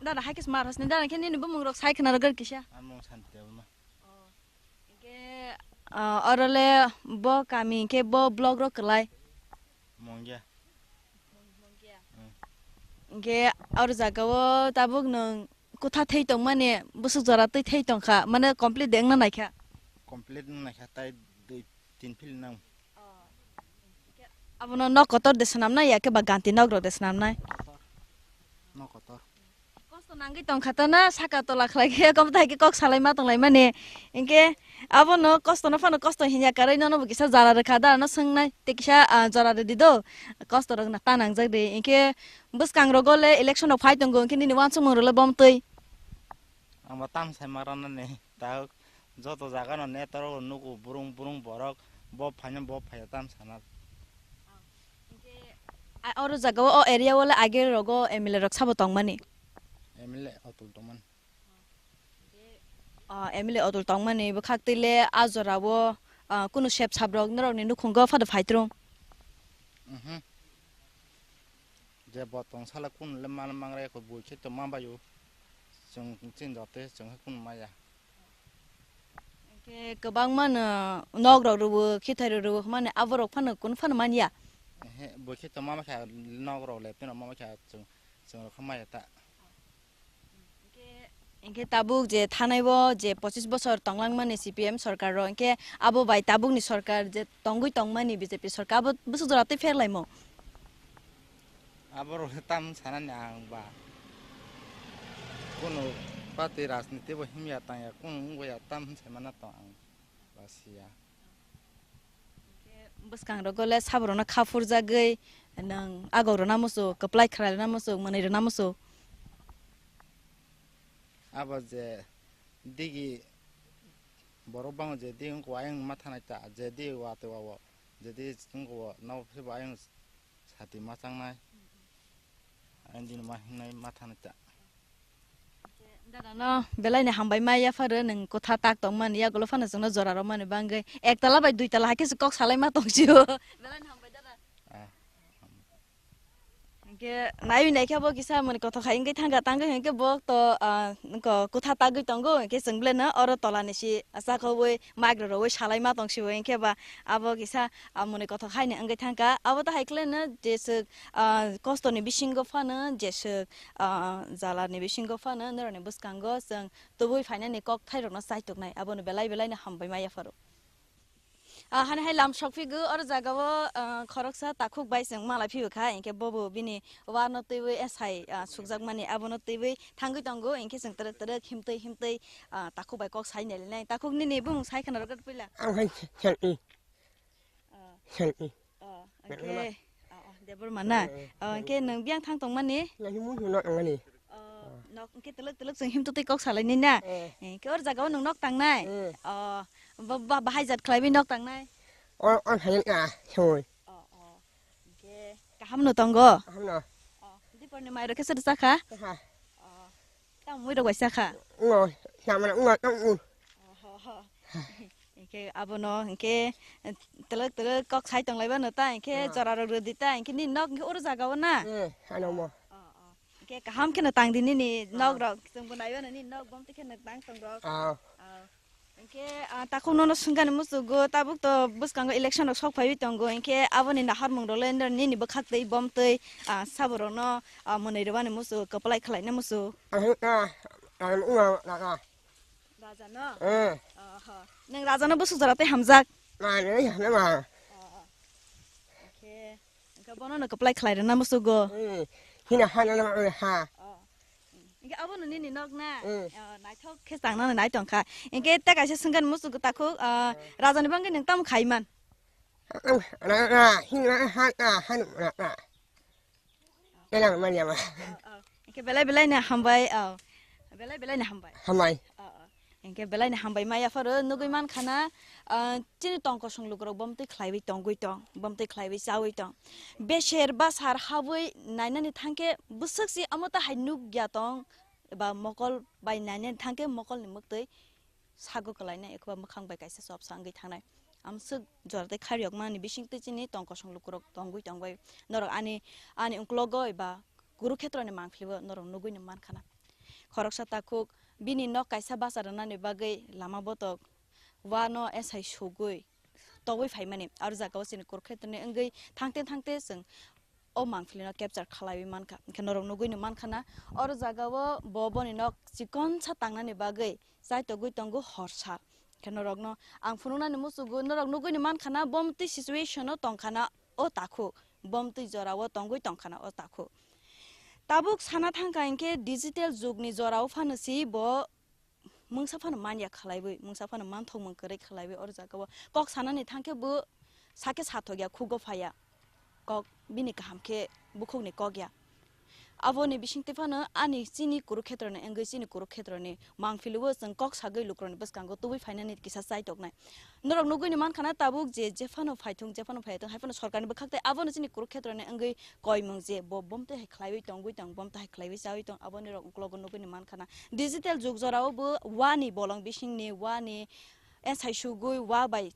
dada hake sma rosni dada ke nini bumung rok sai khna rok kisa. Among santi abma. Oh. Engke, ah, oro le bo kami engke bo block rok kwlai. Mongya. Mongya. Hmm. Engke oro jaga o tabuk nung kutha thei tong mani busuk jora twi thei tong kha mane complete de wngna nai kha. Complete wngna nai kha tai dui tin phil nang. Oh. Abono nok kotor de swnam nai ya ke ba ganti nok rok de swnam nai. Nok kotor. Kosto nangwi tong kha ta na saka tola khlai khe kom tai khe kok salai ma tong lai mani. Hinkhe abono kosto no phano kosto hinya karwi nono bo kisa jara rwkha da no swngnai te kisa, ah, jara rwdi do kosto rok na ta nangjak di hinkhe bwskang rogo le election rok phai tongo hinkhe nini uansukmung rok le bom twi. Ang bo tam sai ma rana ni ta joto jaga no neto rok nugo burung burung borok bo phaina bo phaiya tam sana. Hinkhe, a, oro jaga o, o area o le age rogo M L A rok sabo tongmani? M L A Atul tongmani. Ah, M L A Atul tongmani bwkhak twi le a jora o, ah, kunu sep sap rok norok ni nukhungo phado phai tong? Mhm. Je bo tong sala kunu le mal mangra ko bui khe to ma bayo. Chwng chin jote chwng kunu maya. Hinkhe kwbangma no nok rok rwo, khithai rok rwo hwnmani aborok phano kunu phano manya. Ehe, bo khe tongma kha nok rok le tino ma kha chwng, chwng rok kha maya ta. Hinkhe, hinkhe tabuk je thanai bo je pochis bosor tonglang mani C P M sorkar rok, hinkhe abo bai tabuk ni sorkar je tongwi tongmani B J P sorkar abo bwswk jora twi pherlaimo. Aborok tam sanani ang ba. Kunu party rajniti bo himya tangya, kunu wngya tam hinwi saimana tong ang ba siya. Bwskang rogo le saborokno kha phurjagwi nwng agok rwna muchung, kwplai khlai rwna muchung, mwnwi rwna muchung. Abo je digi borok bango je digi wngkha ayang ma thanai ta, je digi watwi wao, je digi wngkha no phibo ayang sati ma changnai. Ang dini ma hingnai ma thanai ta. Dada no belai ni hambai ma yapharo nwng kotha tak tong mani yagulo phano chwngno jora rw mani bangwi ek tala bai dui tala hai khe se kok salai ma tong sio. Belai ni hambai dada. Ah. Hinkhe naiwi naikhe bo kisa mani kothok hai wngwi thangkha tangwi hinkhe bo to, ah, nokho kotha tagwi tongo hinkhe chwng belai no oro tola ni si. Achakhogwi mic rw rwwi salai ma tong sio hinkhe ba abo kisa, ah, mwnwi kothok haino wngwi thangkha. Abo tahai khlai no jeswk, ah, kosto ni bisingo phano jeswk, ah, jala ni bisingo phano norok ni bwskango chwng tubui phainani kok thai rok no chaitok nai abono belai belai no hambai ma yapharo. Ah, hani hai lam sok phigo oro jaga o, ah, khoroksa takhuk bai chwng malai phiyo kha hinkhe bobo bini uano twiwi S I, ah, sukjak mani abono twiwi thangwi tongo hinkhe chwng twrwk twrwk himtwi himtwi, ah, takhuk bai kok sai nai nai. Takhuk nini bumung sai khna rwgwt puila. Ang hai sal i. Ah. Sal i. Oh, Nang oke. Nang. Oh, oh, Debbarma na? Eh, eh, Oh, Nang oke, oke. Nang biyang thang tong mani? Nang hi muhi nok ang ani. Oh, nok, oke, telek, telek, sing him tuti kok salai ni na? Eh. Eh, ke or jaga o nung nok tang nai? Eh. Oh, ba, ba, bahai jat khlai bi nok tang nai? O, on hai na, soi. Oh, oh. Oke, kaham no tongo? Kaham no. Oh, di por ni mai ro kesa sa kha? Kha. Oh, tam mui ro bai sa kha? Ngo, sama na ngo, tam u. Oh, ho, ho. Hinkhe abono hinkhe telek telek kok sai tong lai bano ta hinkhe Ah. jora rok rwdi ta hinkhe nini nok hinkhe oro jaga o na? Eh, ano mo. Oh, oh. Hinkhe kaham kheno tang di nini nok Ah. rok chwng bo nai bano nini nok bom twi kheno tang tong rok. Ah. Oh. Hinkhe, ah, takhuk nono swngani muchungo tabuk to bwskango election rok sok phaiwi tongo hinkhe aboni naharmung rok le nini bwkhak twi bom twi, ah, sabo rok no, ah, mwnwi rwmani muchungo kwplai khlai na muchungo. Ah, ah, ah, ah, ah. Raja no? Eh. Oho. Nwng raja no bwswk jora tei hamjak? Ma, nini hamjak ma. Oh, oh. Oke. Engka bono no kwplai khlai rwna musugo. Eh. Hina ha na ma ha. Oh. Engka abo no nini nok na? Eh. Oh, naithok khe tang nani nai tong kha. Engke ta kaisa swngkhan musugo takhuk, ah, raja ni bangwi nwng tamo khai man? Ang, na, na, hina ha, na, ha, na, na. Elang manya ma. Oh, oh. Oke, belai belai no hambai, oh. Belai belai no hambai. Hambai. Oh, oh. Hingke belai ni hambai maya pharo nugui mankha na, ah, chini tong kosong lukurok bomtwi khlaiwi tongwi tong, bomtwi khlaiwi chawi tong. Beser basar habwi nainani thangke bwswk si amo ta hai nukya tong, eba mokol bai nainani thangke mokol ni mwktwi sago kwlainai, ekoba mwkhang bai kaisa chopsa wngwi thangnai. Amswk jora tei khairiyok mani bisingtwi chini tong kosong lukurok tongwi tongbai. Norok ani, ani uklogo eba Kurukhetroni mangpili bo norok nugui ni mankha na. Khoroksa takhuk bini nok kaisa bacha rwnani bagwi lama botok wano esai sugui togwi phaimani. Aro jaga o chini Kurukhetroni wngwi thangte thangte chwng o mangpili no capture khalaiwi mankha. Hingke norok nugui ni mankha na, oro jaga o bo boni nok chikonsa tangnani bagwi chaitogwi tongo horsa. Hingke norok no ang phunuknani muchungo, norok nugui ni mankha na, bomtwi situation o tongkha na o takhuk, bomtwi jora o tongwi tongkha na o takhuk. Tabuk sana thangkha hingke digital jug ni jora o phano si bo mungsa phano manya khalaiwi, mungsa phano manthokmung kwrwi khalaiwi, oro jaga o kok sanani thangkhe bo sake sathokya, khugo phaiya, kok bini kaham khe bukhukni kok ya. Aboni bisingtwi phano ani chini Kurukhetroni wngwi chini Kurukhetroni mangpili o chwng kok sagwi lukurokni bwskango tubui phainani kisa chaitoknai. Norok nugui ni mankha na tabuk je jephano phaithung, jephano phaithung, hai phano sorkarni bwkhak tei abono chini Kurukhetroni wngwi koimung je bo bomtwi hai khlaiwi tongwi tong, bomtwi hai khlaiwi chawi tong, aboni rok uklogo nugui ni mankha na. Digital jug jora o bo wani bolong bisingni wani esai sugui wa bai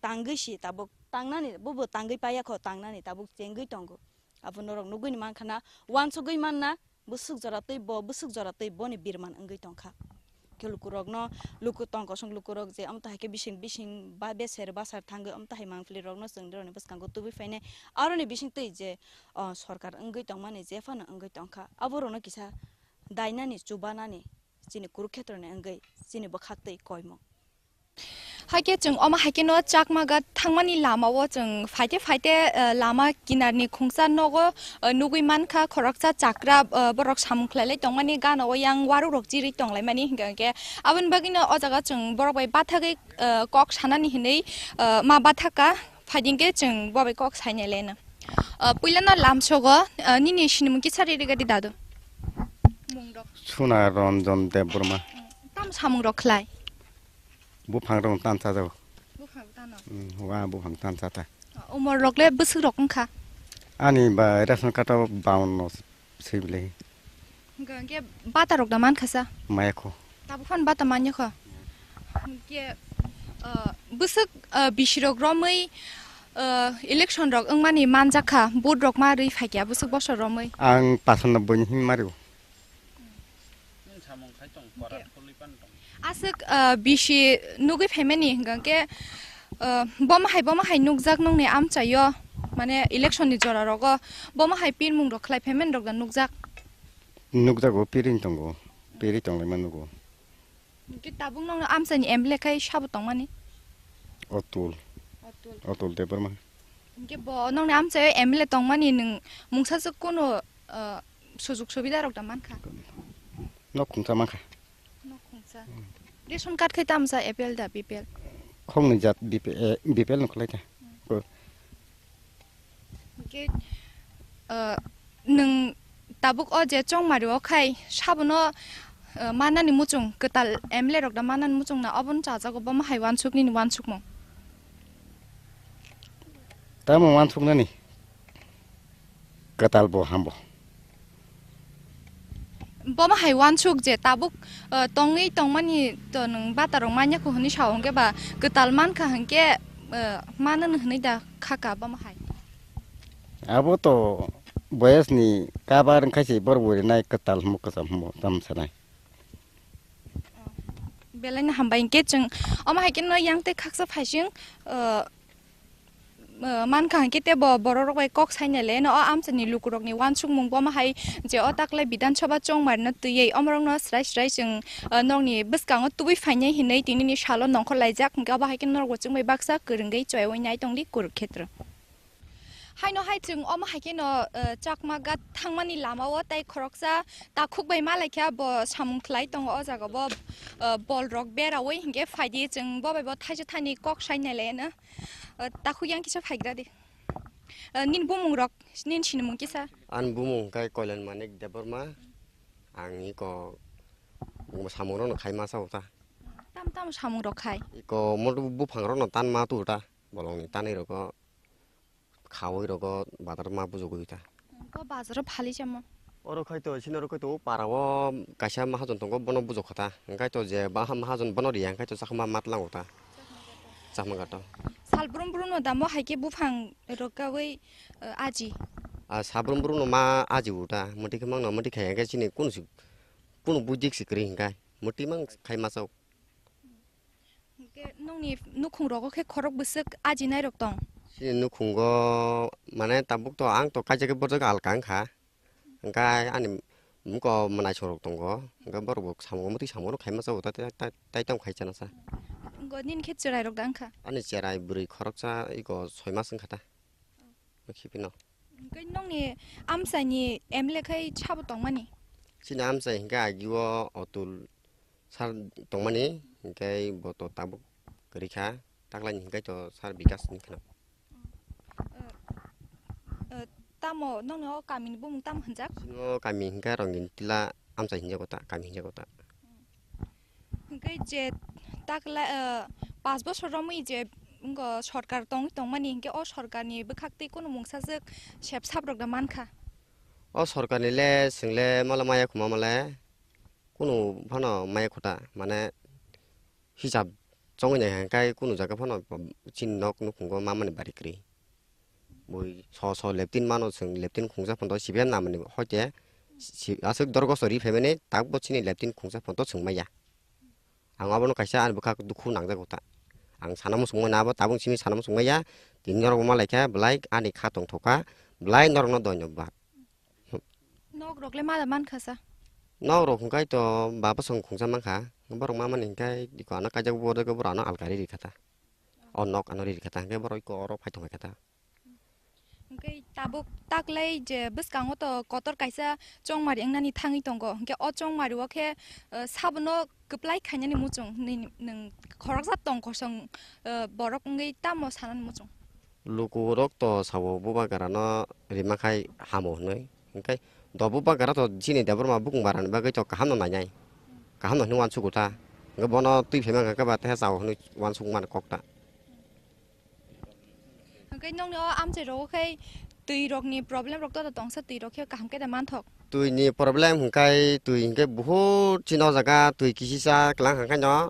tangwi si tabuk tangnani, bo bo tangwi paiya kho, tangnani tabuk chengwi tongo. Abo norok nugui ni mankha na, wansugui manna, bwswk jora tei bo, bwswk jora tei boni birman wngwi tongkha. Khe lukurokno, luku tong kosong lukurok je amtahai khe bising, bising ba beser basar thangwi amtahai mangpili rokno chwng dirokni bwskango tubui phainai. Aroni bising twi je, o, sorkar wngwi tongmani jephano wngwi tongkha. Aborokno kisa dainani, chubanani, chini Kurukhetroni wngwi, chini bwkhak twi koimung. Haikhe chwng omo haikhe no Chakmagat thangmani lama o chwng phaite phaite, eh, lama kinar ni khungsa nogo, eh, nugui mankha khoroksa chakra, eh, borok samung khlailai tongmani gana o yang waruk rok chirwi tonglaimani hingka hingke aboni bagwi no o jaga chwng borok bai bathagwi, eh, kok sanani hinwi, eh, ma bathaka phaidingke chwng bo bai kok sainai leno. Eh, puila no lamsogo, eh, nini sinimung kisa ri rigadi dadu. Mung rok. Suna Ranjan Debbarma. Tam samung rok khlai. Buphang rok tan sajao. Buphang tano. Hmm, wa buphang tan sata. Umor rok le bwswk rok wngkha? Ani ba ration card o bawanno sibili. Hingke bata rok da mankha sa? Maya kho. Tabuk phano bata manya kho. Hingke, uh, bwswk, uh, bisi rok romwi, uh, election rok wngmani manjakha, vote rok ma rwi phaikya bwswk bosor romwi. Ang pasanno bwini hin mario. Aswk, ah, bisi nugwi phaimani hingka khe, ah, bomo hai, bomo hai nukjak nongni amchaio, mane election ni jora rogo bomo hai pirmung rok khlai phaimani rok da nukjak? Nukjago, piring tongo, piri tonglaima nugo. Hingke tabuk nongno amchaini M L A khai sabo tongmani? Otul. Otul. Otul Debbarma. Hingke bo nongni amchaio M L A tongmani nwng mungsaswk kunu, ah, sujug subida rok da mankha? Nok khungsa mankha. Nok khungsa. Ration card khai tamsa A P L da B P L? Khoknwi jat B P L, eh, B P L no khlai ta. Hingke, ah, nwng tabuk o je chongmari o khai sabono, ah, manani muchung kwtal M L A rok da manani muchung na obono chajago bomo hai wansuk nini wansukmung? Tamo wansuknani kwtal bo hambo. Bomo hai wansuk je tabuk, ah, tongwi tongmani to nwng bata rok manya kho hwnwi sao hwnkhe ba kwtal mankha hwnkhe, ah, manani hwnwi da khaka bomo hai. Abo to boyes ni kabar wngkha se bor buri nai kwtal hwnmo kwcham hwnmo tam sanai. Belai no hambai hingke chwng omo hai khe no yang tei khaksa phaising, ah, ah, mankha hingke tei bo borok rok bai kok sainai le no o amchani lukurok ni wansukmung bomo hai je o taklai Bidhan Sabha chongmari no twiwi omorok no srai srai chwng, ah, nokni bwskango tubui phainai hinwi tinini salo nongkhor laijak hingke obo hai khe norok bo chwng bai baksa kwrwngwi chwaiwi nai tongdi Kurukhetra. Haino hai chwng omo hai kheno, eh, Chakmagat thangmani lamao tei khoroksa takhuk bai malaikha bo samung khlai tongo o jagao, eh, bol rok beraui hinkhe phaidi chwng bo bai bo thaisa thani kok sai nailaiano, eh, takhuk yang kisa phaigra di. Eh, nini bumung rok, nini sinimung kisa? Ani bumung khe Koilan Manik Debbarma, ang iko samung rokno khai masa ota. Tam tam samung rok khai. Iko motu buphang rok no tan ma tu ta, bolong ni tanwi rok o, khawi rok o, bazar ma bujugwi ta. Ko bazar o phali chamo. Oro khai to, sini oro khai to, o para o kaisa mahajon tongo, bono bujok kha ta. Hingkai to je baha mahajon bono riya, hingkai to chakma mat lango ta. Chakma gato. Sal brum brum no damo hai khe buphang rok kawi, eh, aji. A sal brum brum no ma aji uta, muti khe mang no muti khai hingkai chini kunu si, kunu budik si kwrwi hingkai. Muti mang khai ma chao. Hingke nongni nukhung rogo khe khorok bwswk ajinai rok tong? Chini nukhungo mane tabuk to ang to kaisa khe borjak alka wngkha. Hingke ani muko mwnaisong rok tongo. Hingke borok bo samungo mwtwi samungo khai masa bo tai, tai, tai, tai tamo khai chana sa. Go nini khe cherai rok da wngkha? Ani cherai bwrwi khoroksa iko soi mas wngkha ta. Khiphino. Hingke nongni amchaini M L A khai sabo tongmani? Chini amchai hingke agio Otul sir tongmani, hingke bo to tabuk kwrwi kha, taklaini hingke to sir Bikas wngkha. Eh, eh, tamo nongni o kamini bumung tamo hwnjak? Chini o kami hingke Rongin Tila amchai hinjago ta, kami hinjago ta. Hingke je takla, eh, pash bosor romwi je wngkha sorkar tongwi tongmani, hingke o sorkarni bwkhaktwi kunu mungsajwk sep sap rok da mankha? O sorkarni le chwng le mala maya khuma male kunu phano maya khuta, mane hisab chongwi nai hwnkhe kunu jaga phano chini nok nukhungo mamani bari kwrwi. Bui so so leptin mano, chwng leptin khungsa photo sibiyam namani hoite si-, aswk dorgo sori phaimani takbo chini leptin khungsa photo chwng maya. Ang abono kaisa ani bwkhak dukhu nangjago ta. Ang sana muchung mano abo tabuk simi sana muchung maya. Tini norok wngma laikha belai ani kha tongthokha, belai norokno dhonyobad. Nok rok le mala mankha sa? Nok rok hwnkhe to baba song khungsa mankha, borok mamani hwnkhe iko ano kaijak bo borok ano alkari rikha ta. O nok ano rikha ta hwnkhe borok iko oro phai tongkha ta. Hwnkhe tabuk taklai je bwskango to kotor kaisa chongmari wngnani thangwi tongo, hwnkhe o chongmari o khe, eh, sabono kwplai khainani muchung nini, nwng khoroksa tong kosong, eh, borok wngwi tamo sanani muchung? Lukurok to sabo bubagrano rima khai hamo hwnwi, hwnkhe do bubagra to chini Debbarma bukung barani bagwi to kaham no nainai, kaham no hwnwi uansugo ta, hwnkhe bono twi phaima hwnkhe ba teha chao hwnwi uansuk mani kok ta. Hwnkhe nokni o amchai rogo khai twi rokni problem rok to tongsa, twi rok khe kaham khe da manthok? Twi ni problem hwnkhe twi hwnkhe buhut chini o jaga twi kisisa kwlang hwnkhe no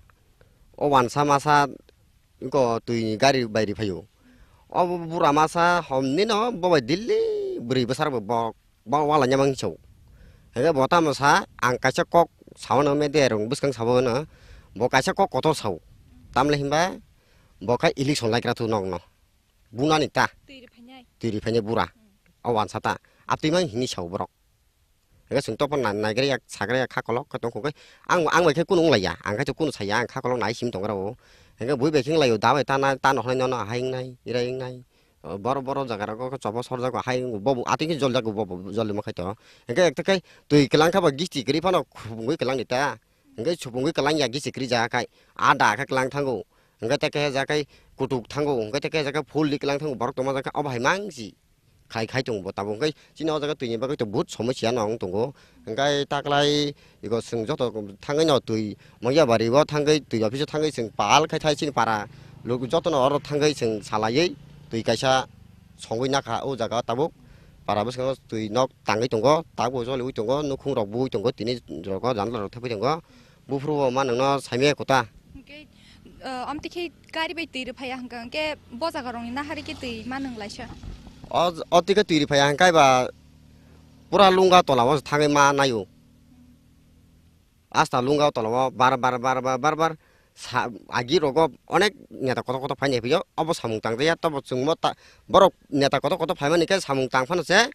o uansa masa iko twi ni gari bai ri phaio. O bura masa hom ni no bo bai Delhi bwrwi bwsarok bo, bo wala nyamang chau. Hwnkhe bo tamo sa ang kaisa kok sao no media rok bwskang sabo no bo kaisa kok kotor sao. Tamle hinba bo kha election laikra thu nok no. Bunani ta. Twi ri phainai. Twi ri phainai bura. Hmm. O uansa ta. A twi mang hini sao borok. Hingke chwng topor nai-, naigra ya, sagra ya, kha kolok khe tong kho khe. Ang, ang bai khe kunu wng lai ya, ang khe kunu sai ya, ang kha kolok nai simi tong gra o. Hingke bui bai khe wng lai o, da bai ta na, ta no hwnwi nono ahai wng nai, irai wng nai. O, boro, boro jaga rogo khe chobo sorjago, ahai wng bo, bo, atwi khe joljak bo, bo, jolima khai to. Hingke ekta khe twi kwlang kha ba gisti kwrwi phano khubungwi kwlang di ta. Hingke subungwi kwlang ya gisti kwrwi jaga khai, a da khe kwlang thango. Hingke ta khe ja khai kutuk thango, hingke ta khe ja khai phul di kwlang thango, borok tongma ja khe obo hai mang si. Khai khai tongo bo tabuk, hwnkhe chini o jaga twini bagwi to bahut somosya no wng tongo, hwnkhe taklai ego chwng joto thangwi no twi Moyabari o thangwi twi office o thangwi chwng pal khai thai chini para luku jotono oro thangwi chwng salaiwi twi kaisa songwi nakha o jaga tabuk para bwskango twi nok tangwi tongo, tabuk joliwi tongo, nukhung rok buwi tongo, tini rok o janla rok thepwi tongo, buphuru bo ma nwngno saimaya kota. Hwnkhe, eh, amtwi khe gari bai twi rwphaiya hwnkha, hwnkhe bo jaga rokni nahari khe twi ma nwng laisa? O, o twi khe twi rwphaiya hwnkhe ba pura lunga tola o thangwi ma naio. Asta lunga tola o bar bar bar bar bar bar sa, agi rogo onek neta kotor kotor phainai phio, obo samung tangjakya, tobo chwngmo ta, borok neta kotor kotor phaimani khe samung tang phano se,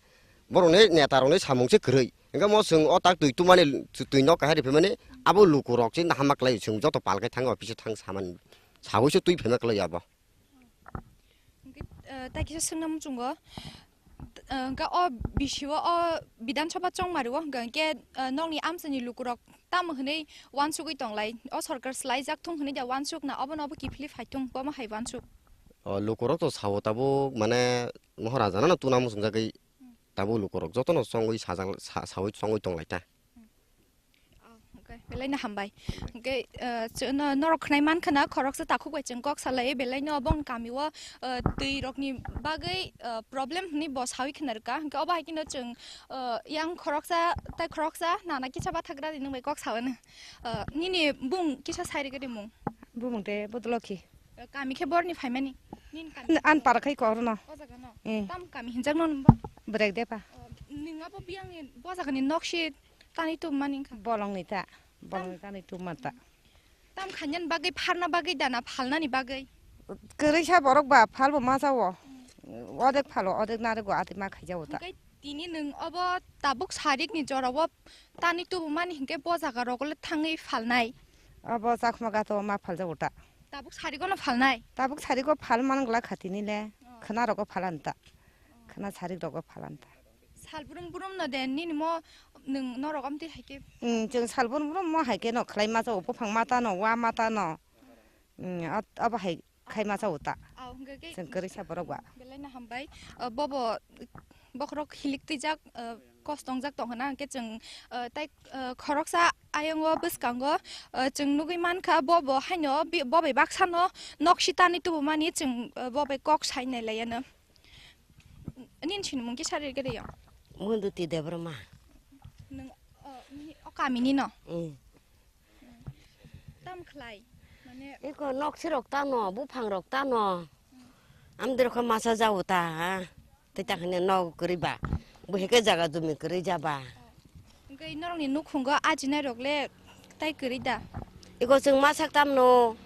borokni neta rokni samung se kwrwi. Hingke mo chwng o tak twi tumani, twi nok kahai riphaimani, abo luku rok se nahama kwlai, chwng joto pal khe thang office o thang samani, sawi se twi phaima kwlai abo. Hingke, eh, tai kisa swngna muchungo, eh, hingke o bisio o Bidhan Sabha chongmari o hingke, hingke, eh, nokni amchaini luku rok tamo hwnwi uansugwi tonglai, o sorkar swlaijak thung hwnwi da uansuk na obono obo kiphilwi phai thung, bomo hai uansuk? O luku rok to sao tabuk mane Moharaja no tuna muchungjagwi tabuk luku rok jotono chongwi sajak, sa-, sawi chongwi tonglai ta. Belai no hambai. Hwnkhe, eh, chwng no, norok khwnai man khwna, khoroksa takhuk bai chwng kok salai, belai no bong kami o, eh, twi rok ni bagwi, eh, problem hwnwi bo sawi khwna rwkha. Hwnkhe obo hai kheno chwng, eh, yang khoroksa tai khoroksa nana kisa bathagra ni nwng bai kok sao hwno. Eh, nini bung kisa sai rwgwi mung? Bumung de Bodolokhi. Eh, kami khe borni phaimani? Nini kami? An para khai kok rwno. O jaga no? Eh. Tam kami hinjak no nungbo? Brek de pa. Eh, nwng abo biyang ni bo jaga ni nok si tani tubumani wngkha? Bolong ni ta. Bolong ni tani tubuma ta. Tam khainani bagwi, pharna bagwi dana phalnani bagwi? Kwrwi sa borok ba phalbo ma jao. Odek phalo, odek narwgo, ati ma khaijao ta. Hwnkhe tini nwng obo tabuk sarikni jorao tani tubumani hinkhe bo jaga rogo le thangwi phalnai? Obo Chakma gato ma phaljago ta. Tabuk sarigono phalnai? Tabuk sarigo phal man gla kha tini le. Oh. Khwna rogo phalan ta. Oh. Khwna sarik rogo phalan ta. Sal brum brum no de nini mo nwng norok amtwi hai khe? Hmm, chwng sal brum brum mo hai khe no khlai ma jao, buphang mata no, wa mata no. Hmm, at-, abo hai khai ma jao ta. Au, hwnkhe khe chwng kwrwi sa borok ba. Belai no hambai. O, bobo, bokhorok hilik twijak, o, kos tongjak tong hwna, hwnkhe chwng, o, tai, o, khoroksa ayongo bwskango, o, chwng nugwi mankha, bobo haino bi-, bo bai baksa no nok sitani tubumani chwng, o, bo bai kok sai nai lai ano. Nini sinimung kisa rwgwi rw ya? Munduti Debbarma. Nwng, o, nini o kamini no? Mm. Tam khlai, mane iko nok sirok tamo, buphang rok tamo. Amdiro khe masa jao ta, ha? Tei ta hwnwi nok kwrwi ba. Bo heke jaga jumi kwrwi ja ba. Hwnkhe norokni nukhungo ajinai rok le tai kwrwi da? Iko chwng masa tamno.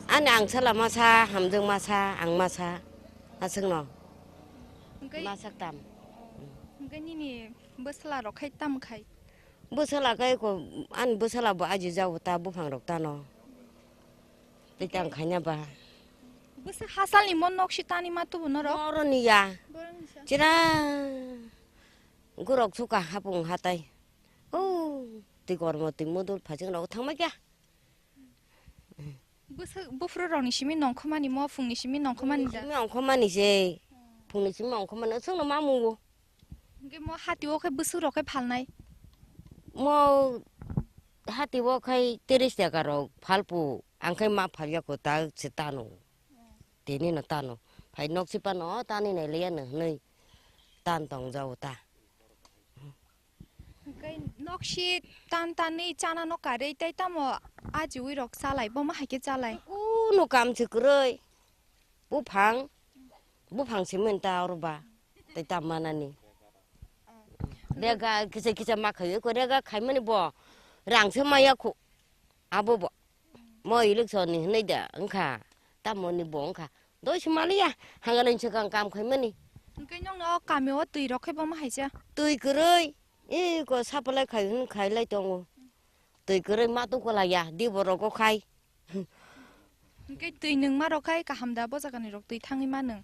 Ani angsala masa, hamjwk masa, ang masa. Aswkno. Hwnkhe masa tam. Hwnkhe nini bwsala rok khai tam khai? Bwsala khe ko, ani bwsala bo aji jao ta buphang rok tano. Tei tang khaina ba. Bwswk hasalni mo nok si tani ma tubu norok? Noroni ya. Borokni sa? Chira gorok suka hapung hatai. O, tei kormo tei modul phajing rok thangma kya? Bwswk buphuru rokni simi nongkhomani mo phungni simi nongkhomani da? Simi ongkhomani se. Phungni simi ongkhomani, chwngno ma mungo. Hwnkhe mo hati o khe bwswk rok khe phalnai? Mo hati o khai tris taka rok phalpu, ang khai ma phalya ko ta se tano. Tini no tano. Phai nok si pano tani nai leya no hwnwi tan tong jao ta. Hwnkhe nok si tan tanwi chana no karwi tei tamo ajiwi rok chalai, bo ma hai khe chalai? Kuno kam se kwrwi. Buphang, buphang simi ta oro ba, tei ta manani. Rega kisa kisa ma khaio, ko rega khaimani bo rang se maya khu, abo bo. Mo election ni hinui da wngkha, tamo ni bo wngkha. Doi se maliya, hangalai se kang kam khaimani. Hwnkhe nokno o kami o twi rok khe bo ma hai cha? Twi kwrwi, iko supply khai hwn khai lai tongo. Twi kwrwi ma tong kwlaiya, di bo rogo khai. Hwnkhe twi nwngma rok khai kaham da, bo jagani rok twi thangwi ma nwng?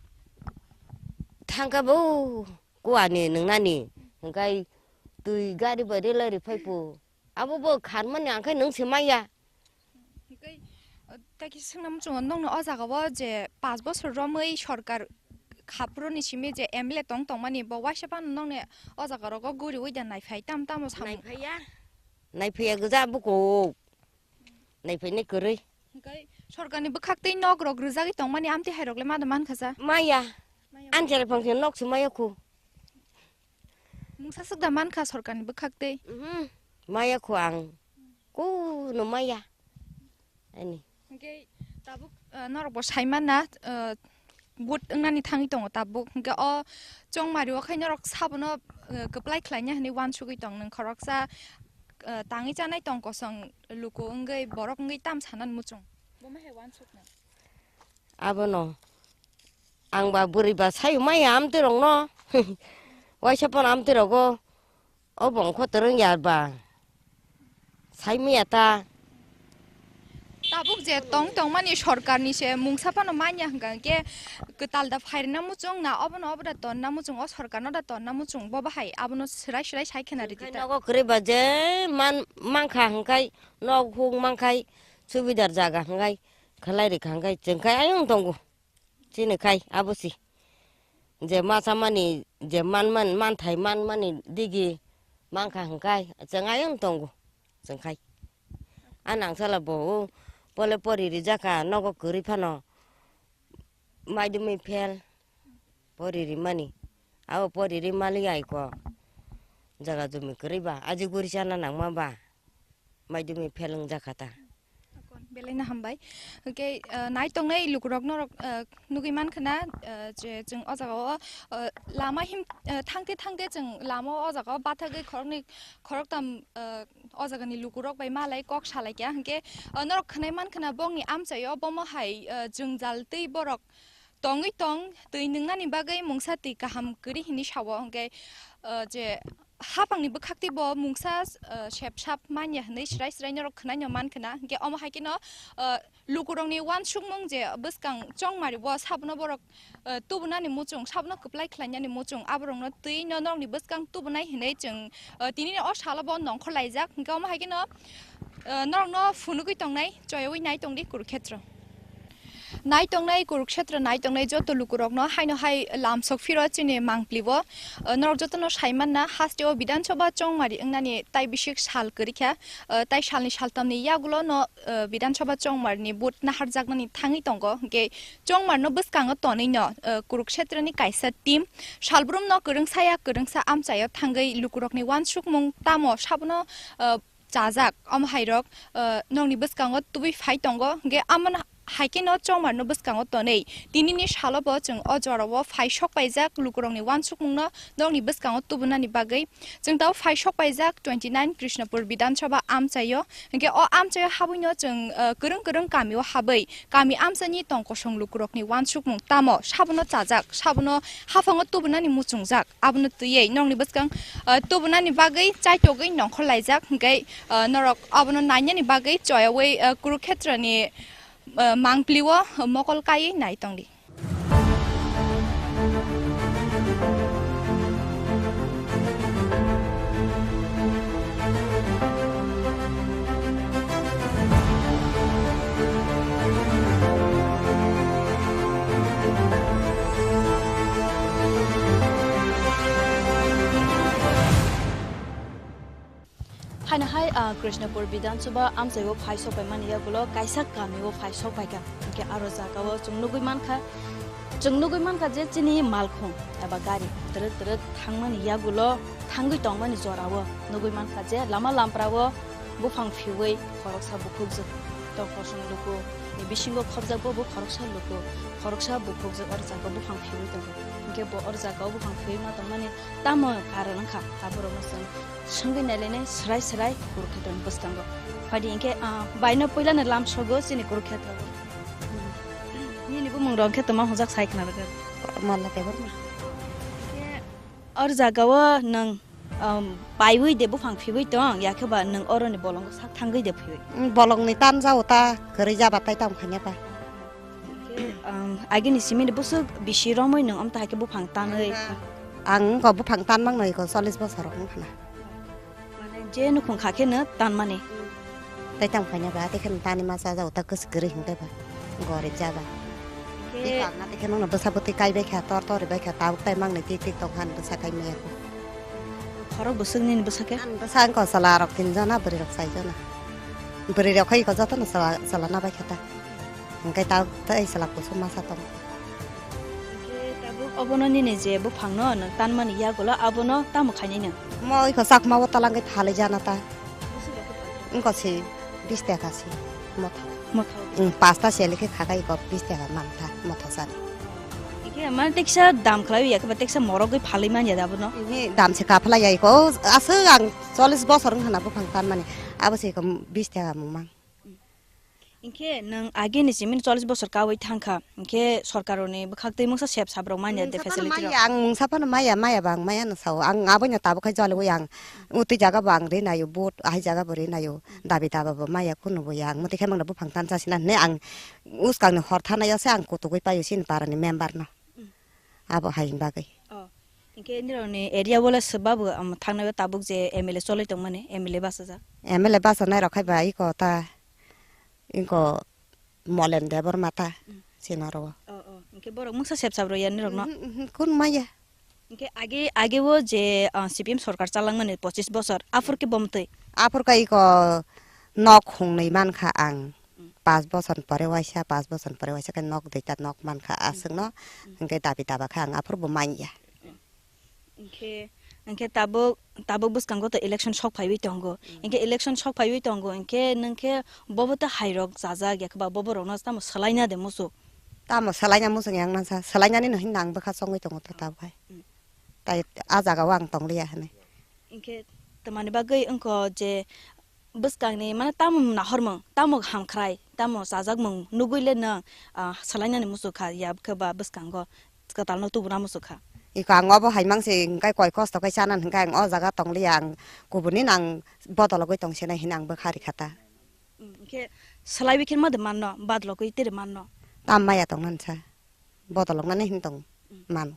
Thangkha bo kuani nwngnani, hwnkhe twi gari bai rwlai rwphai phu. Abo bo kharmani ang khe nwng se maya. Hwnkhe, uh, tei kisa swngna muchungo, nokno o jaga o je panch bosor romwi sorkar khaphuru ni simi je M L A tong tongmani, bo waisa phano nokni o jaga rogo guriwi da naiphai tam tamo samung? Naiphaiya, naiphaiya gwja buko. Naiphai nai kwrwi. Hwnkhe sorkarni bwkhak tei nok rok rwjagwi tongmani amtwi hai rok le ma da mankha sa? Maya. Maya. Ani chwrai phang se nok se maya khu. Mungsa swk da mankha sorkarni bwkhak tei? Mhm. Maya khu ang. Kuno maya. Ani. Hwnkhe tabuk, uh, norok bo sai manna, uh, vote wngnani thangwi tongo tabuk. Hwnkhe o chongmari o khai norok sabono, uh, kwplai khlaina hwnwi uansugwi tong nwng khoroksa, uh, tangwi chanai tong kosong luku wngwi borok wngwi tam sanani muchung. Bo ma hai uansukno? Abono ang ba bwrwi ba sayu maya amtwi rokno. Waisa phano amtwi rogo. O bongkho twrwng ya ba? Sai maya ta. Tabuk je tong tongmani sorkarni se mungsa phano manya hwnkha hwnkhe kwtal da phairwna muchung na obono obo da tonna muchung, o sorkarno da tonna muchung, bo bahai abono swrai swrai sai khena ridi ta. Nogo kwrwi ba je man mankha hwnkhe, nok huk mankhai, subidar jaga hwnkhe khwlai rikha hwnkhe chwngkhai ayang tongo. Chini khai abo si. Je ma chamani, je man man, manthai man mani digi mankha hwnkhe chwng ayang tongo. Chwngkhai. A nang sala bo o, bole pori rijak kha, nogo kwrwi phano. Maidumi phel, pori rimani. Abo pori ri mali ai ko. Jaga jumi kwrwi ba, aji guri chana nangma ba. Maidumi phel wng jakha ta. Belai no hambai. Hwnkhe, ah, nai tongnai lukurok norok, ah, nugui mankha na, ah, je chwng o jaga o, ah, lama him, ah, thangte thangte chwng lama o jaga o bathagwi khoroknwi khoroktam, ah, o jaga ni lukurok bai malai kok salai kha. Hwnkhe, ah, norok khwnai mankha na bongni amchai o bomo hai, ah, jwngjal tei borok tongwi tong, twi nwngnani bagwi mungsa twi kaham kwrwi hinwi sao, hwnkhe, ah, je haphangni bwkhak tei bo mungsa, ah, sep sap manya hinwi swrai swrai norok khwnai no mankha na, hwnkhe omo hai kheno, ah, lukurokni uansukmung je bwskang chongmari bo sabono borok, ah, tubunani muchung, sabono kwplai khlainani muchung, aborokno twi no norokni bwskang tubunai hinwi chwng, ah, tinini o salo bo nongkhor laijak, hwnkhe omo hai kheno, ah, norokno phunugwi tongnai, choyawi nai tongdi Kurukhetro. Nai tongnai Kuruksetra nai tongnai joto lukurokno haino hai lamsok phiro chini mangpli bo, eh, norok jotono sai manna hasteo Bidhan Sabha chongmari wngnani tai bisik sal kwrwi kha, eh, tai salni saltamni yagulo no, eh, Bidhan Sabha chongmarni vote naharjaknani thangwi tongo, hwnkhe chongmarno bwskango tonwi no, eh, Kuruksetrani kaisa team salbrumno kwrwngsaya kwrwngsa amchaio thangwi lukurokni uansukmung tamo sabono, eh, chajak, omo hai rok, eh, nokni bwskango tubui phai tongo, hwnkhe amoni hai kheno chongmarno bwskango tonwi. Tinini salo bo chwng o jorao phai sok paijak lukurokni uansukmungno nokni bwskango tubunani bagwi. Chwng tabuk phai sok paijak twenty nine Krishnapur Bidhan Sabha amchaio, hwnkhe o amchaio habwino chwng, eh, kwrwng kwrwng kamio habwi kami amchaini tong kosong lukurokni uansukmung tamo sabono chajak, sabono haphango tubunani muchungjak. Abono twiwi nokni bwskang, ah, tubunani bagwi chaitogwi nongkhor laijak, hwnkhe, ah, norok abono nainani bagwi choyawi, ah, Kurukhetrani, ah, mangpli o mokol kaiwi nai tongdi. Haino hai, ah, Krishnapur Bidhan Sabha amchaio phai sok paimani yagulo kaisa kamio phai sok paikha. Hwnkhe aro jagao chwng nugui mankha, chwng nugui mankha je chini malkhung eba gari twrwk twrwk thangmani yagulo thangwi tongmani jorao nugui mankha je lama lamprao buphang phiwi khoroksa bukhukjwk tong kosong luku ni bisingo khopjak bo, bo khoroksa luku, khoroksa bukhukjwk oro jagao buphang phiwi tongo. Hwnkhe bo oro jagao buphang phiwi ma tongmani tamo karon wngkha, aborokno chwng swngwi nailainai swrai swrai Kurukhetroni bwskango. Phaidi hwnkhe, ah, baino puilano lamsogo chini Kurukhetrogo. Nini bumung rok hwnkhe tongma hwnjak sai khna rwgwi. Malla Debbarma. Hwnkhe oro jagao nwng, um, paiwi de buphang phiwi tong, yakhe ba nwng oroni bolongo sak thangwi de phiwi? Mm, bolongni tan jao ta, kwrwi jaba tai tamo khaina ba. Hwnkhe, um, agini simi ni bwswk bisi romwi nwng amtwi hai khe buphang tanwi? Ang wngkha buphang tan mangno iko chollish bosor wng khna. Mane je nukhung kha khe no tanmani. Tai tang phaina ba, tei kheno tani ma cha jao, ta kwswk kwrwi hwnkhe ba. Gorib jaba. Khe tei kangna tei kheno no bwsa bwtwi kai bai kha, tor tor bai kha, tabuk tai mangni tik tik tong kha, bwsa kai maya kho. Khorok bwswk nini bwsa khe? Ani bwsa wngkha chwla rok tin jona, bwrwi rok sai jona. Bwrwi rok khai kho joto no chwla, chwla na bai kha ta. Hwnkhe ta tei chwla kusu masa tong. Hwnkhe tabuk obono nini je buphangno nwng tanmani yagulo abono tamo khainai nwng? Mo iko chakma o talangwi phalwi jana ta. Wngkha se bis taka se motha. Motha. Wng, pasta se likhe khakai iko bis taka mantha motha sani. Hwnkhe mane teksa dam khlaiwi yakhe ba teksa morogwi phalwi manya da abono? Wngkhe dam se kaphalai ya iko. Aswk ang chollish bosor wngkha na buphang tanmani. Abo se iko bis taka mung mang. Hinkhe nwng agini simi chollish bosor kawi thangkha, hinkhe sorkarni bwkhak twi mungsa sep sap rok manya de facility rok? Maya, ang mungsa phano maya, maya ba ang maya no sao. Ang aboino tabuk khai joliwi ang utwi jaga bo ang ri naio, vote ahai jaga bo ri naio, dabi daba bo maya kunu bo ya. Ang muti khe mangno buphang tan chasina hinwi ang uskang ni hor thanai o se ang kutugwi paio chini para ni member no. Abo hai bagwi. Oh, hinkhe nirokni area o le swba bo, um, thangnai o tabuk je M L A cholwi tongmani, M L A bachajak? M L A bachanai rok khai ba iko ta, iko Molen Debbarma ta, mm, sinaro. Oh, oh, hinkhe borok mungsa sep sap rw ya nirokno? Mhm, mhm, kun maya. Hinkhe age, age o je, uh, C P M sorkar chalangmani pochis bosor, aphur khe bomtwi? Aphur khe iko nok hungnwi mankha ang. Mm. Pas bochor pore waisa, pas bochor pore waisa khe nok duita nok mankha, mm, aswkno, mm, hwnkhe dabi daba khe ang aphuru bo manya. Mm. Hwnkhe, hwnkhe tabuk, tabuk bwskango to election sok phaiwi tongo. Mm. Hwnkhe election sok phaiwi tongo, hwnkhe nwng khe bobo to hairok chajak ya khe ba bobo rokno tamo swlaina de muchuk? Tamo swlaina muchung yang nangsa, swlainani no hinna ang bwkha chongwi tongo to tabuk hai. Mm. Tai a jaga o ang tongliya hinwi. Hwnkhe tamani bagwi wngkho je bwskangni mane tamo nahormung, tamo hamkhrai, tamo chajakmung nugwi le nwng, ah, swlainani muchuk kha, ya khe ba bwskango kwtalno tubuna muchuk kha. Iko ang obo hai mangse hwnkhe koi kosto khe chanani hwnkhe ang o jaga tongliya, ang kubuni nang bodologwi tongsinai hinwi ang bwkha rikha ta. Mm, hwnkhe swlaiwi khe ma de manno, badologwi tere manno? Tam maya tongnani sa. Bodoloknani hin tong, mm, mano.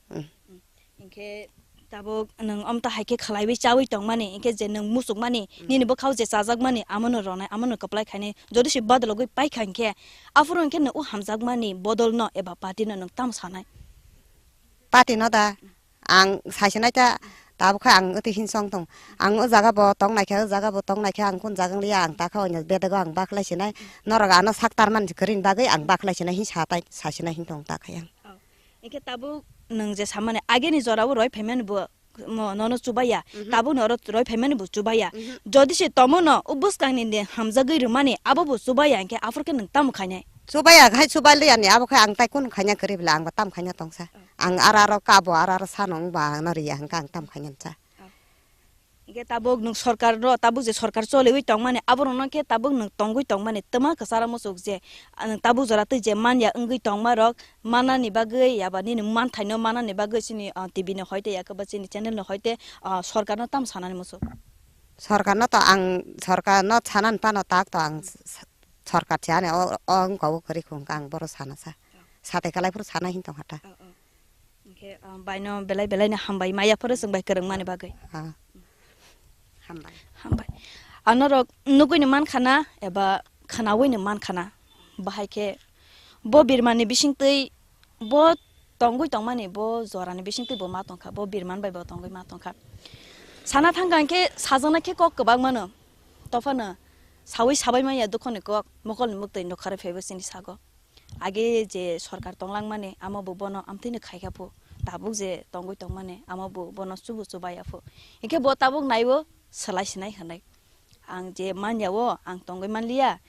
Mm. Mm. Hinkhe tabuk nwng omta hai khe khlaiwi chawi tongmani, hinkhe je nwng muchukmani, mm, nini bwkhao je chajakmani, amono ronai, amono kwplai khainai, jodi se bodologwi paikha hinkhe, aphuru hinkhe nwng o hamjakmani bodolno eba party no nwng tamo sanai? Party no da, mm, ang saisinai ta, tabuk khe ang wtwi hin song tong. Ang o jaga bo tong naikha, o jaga bo tong naikha, ang kun jaga wng liya, ang ta khe oino bedego ang bakhlai sinai. Norok ano sak tarmani kwrwini bagwi ang bakhlai sinai hin sa tai, saisinai hin tong ta khe ang. Oh. Hinkhe tabuk nwng je samani ageni jorao roi phaimani bo mo-, nono chubaya, mhm, tabukni oro roi phaimani bo chubaya. Mhm. Jodi se tomono o bwskangni de hamjagwi rwmani abo bo chubaya hinkhe aphuru khe nwng tamo khainai? Chubaya khai chubai liyani abo khe ang tai kun khaina kwrwi bwla ang bo tam khaina tongsa. Oh. Ang ara aro kabo, ara aro sano wngba ang no riya hwnkhe ang tam khainani cha. Oh. Hingke tabuk nwng sorkar ro, tabuk je sorkar choliwi tongmani, aborokno khe tabuk nwng tongwi tongmani twma kwcharo muchuk je, ah, nwng tabuk jora twi je manya wngwi tongmarok manani bagwi, yaba nini manthaino manani bagwi chini, ah, T V ni hoite, yakhe ba chini channel ni hoite, ah, sorkarno tamo sanani muchuk? Sorkarno to ang, sorkarno sanani phano tak to ang s-, s-, sorkar se ani o, o wngkha o kwrwi khung kha ang bohrok sana sa. Satai kalai phuru sana hin tong kha ta. Oh, oh. Hingke, ah, baino belai belai no hambai maya phuru chwng bai kwrwng mani bagwi. Ah. Hambai. Hambai. Anorok nugwi no man khana eba khnawi no man khana. Bahai khe bo birmani bisingtwi bo tongwi tongmani bo jorani bisingtwi bo ma tongkha, bo birman bai bo tongwi ma tongkha. Sana thangkha hingke sajana khe kok kwbang mano. Tophano sawi sabai maya dukhoni kok, mokolni muktwi nukharwi phaibo chini sago. Age je sorkar tonglangmani, amo bo bono amtwino khaikha phu, tabuk je tongwi tongmani, amo bo bono chubu chubaya phu. Hinkhe bo tabuk naibo swlai sinai hinwi. Ang je manya o, ang tongwi manliya.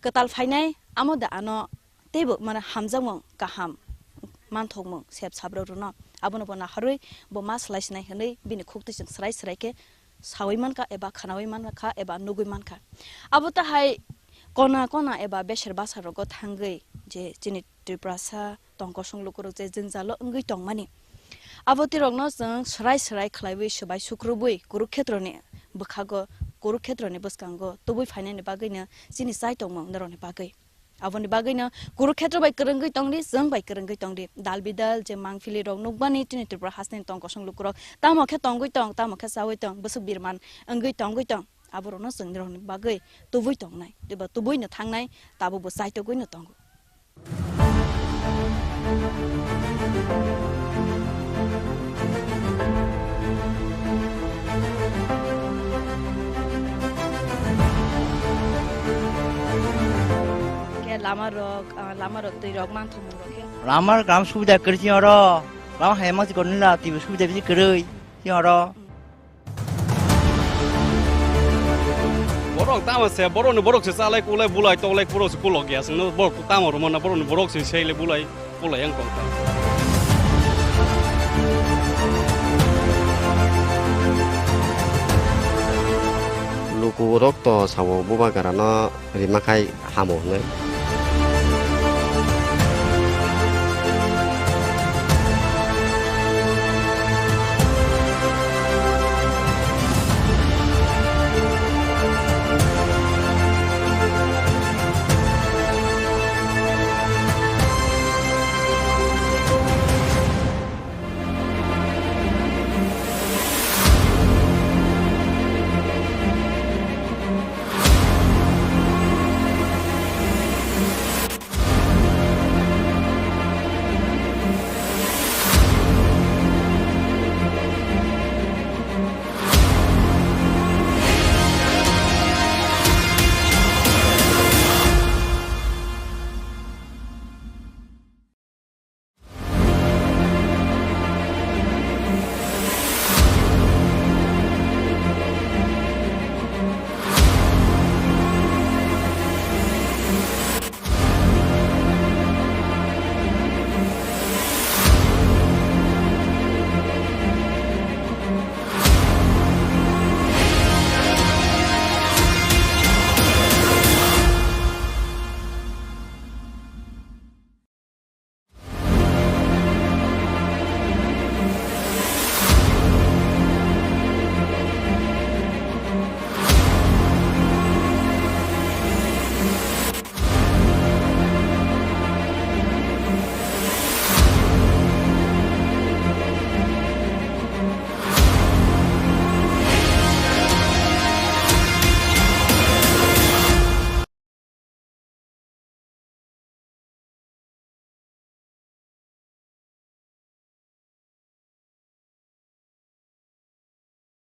Kwtal phainai, amo da ano teibo mane hamjakmung kaham, manthokmung sep sabrok rwno. Abono bo naharwi bo ma swlai sinai hinwi bini khuktwi chwng swrai swrai khe sawi mankha eba khnawi mankha eba nugwi mankha. Abo tahai kona kona eba beser basa rogo thangwi je chini Tiprasa tongkosong lukurok je jwngjalo wngwi tongmani. Abo tirokno chwng swrai swrai khlaiwi swbai sukrubwi Kurukhetroni bwkhago, Kurukhetroni bwskango tubui phainani bagwino chini chai tongmung norokni bagwi. Aboni bagwino Kurukhetro bai kwrwngwi tongdi, chwng bai kwrwngwi tongdi. Dal bidal je mangpili rok nukmani chini Tripura hasteni tongkosong lukurok tamo khe tongwi tong, tamo khe chawi tong, bwswk birman wngwi tongwi tong. Aborokno chwng nirokni bagwi tubui tongnai, eba tubuino thangnai, tabukbo chaitogwino tongo. Khe lama rok, ah, lama rok twi rok manthokmung rok khe. Lama gram subida kwrwi chini oro. Lama hai ma chikon nila twi subida bisi kwrwi chini oro. Borok tamo se, borokni borok se chalai kulai bulai toklai borok se kulok ya, sino borok tamo rwmana borokni borok se seile bulai kulai yang tong. Lukurok to sabo bubagrano rima khai hamo hwnwi.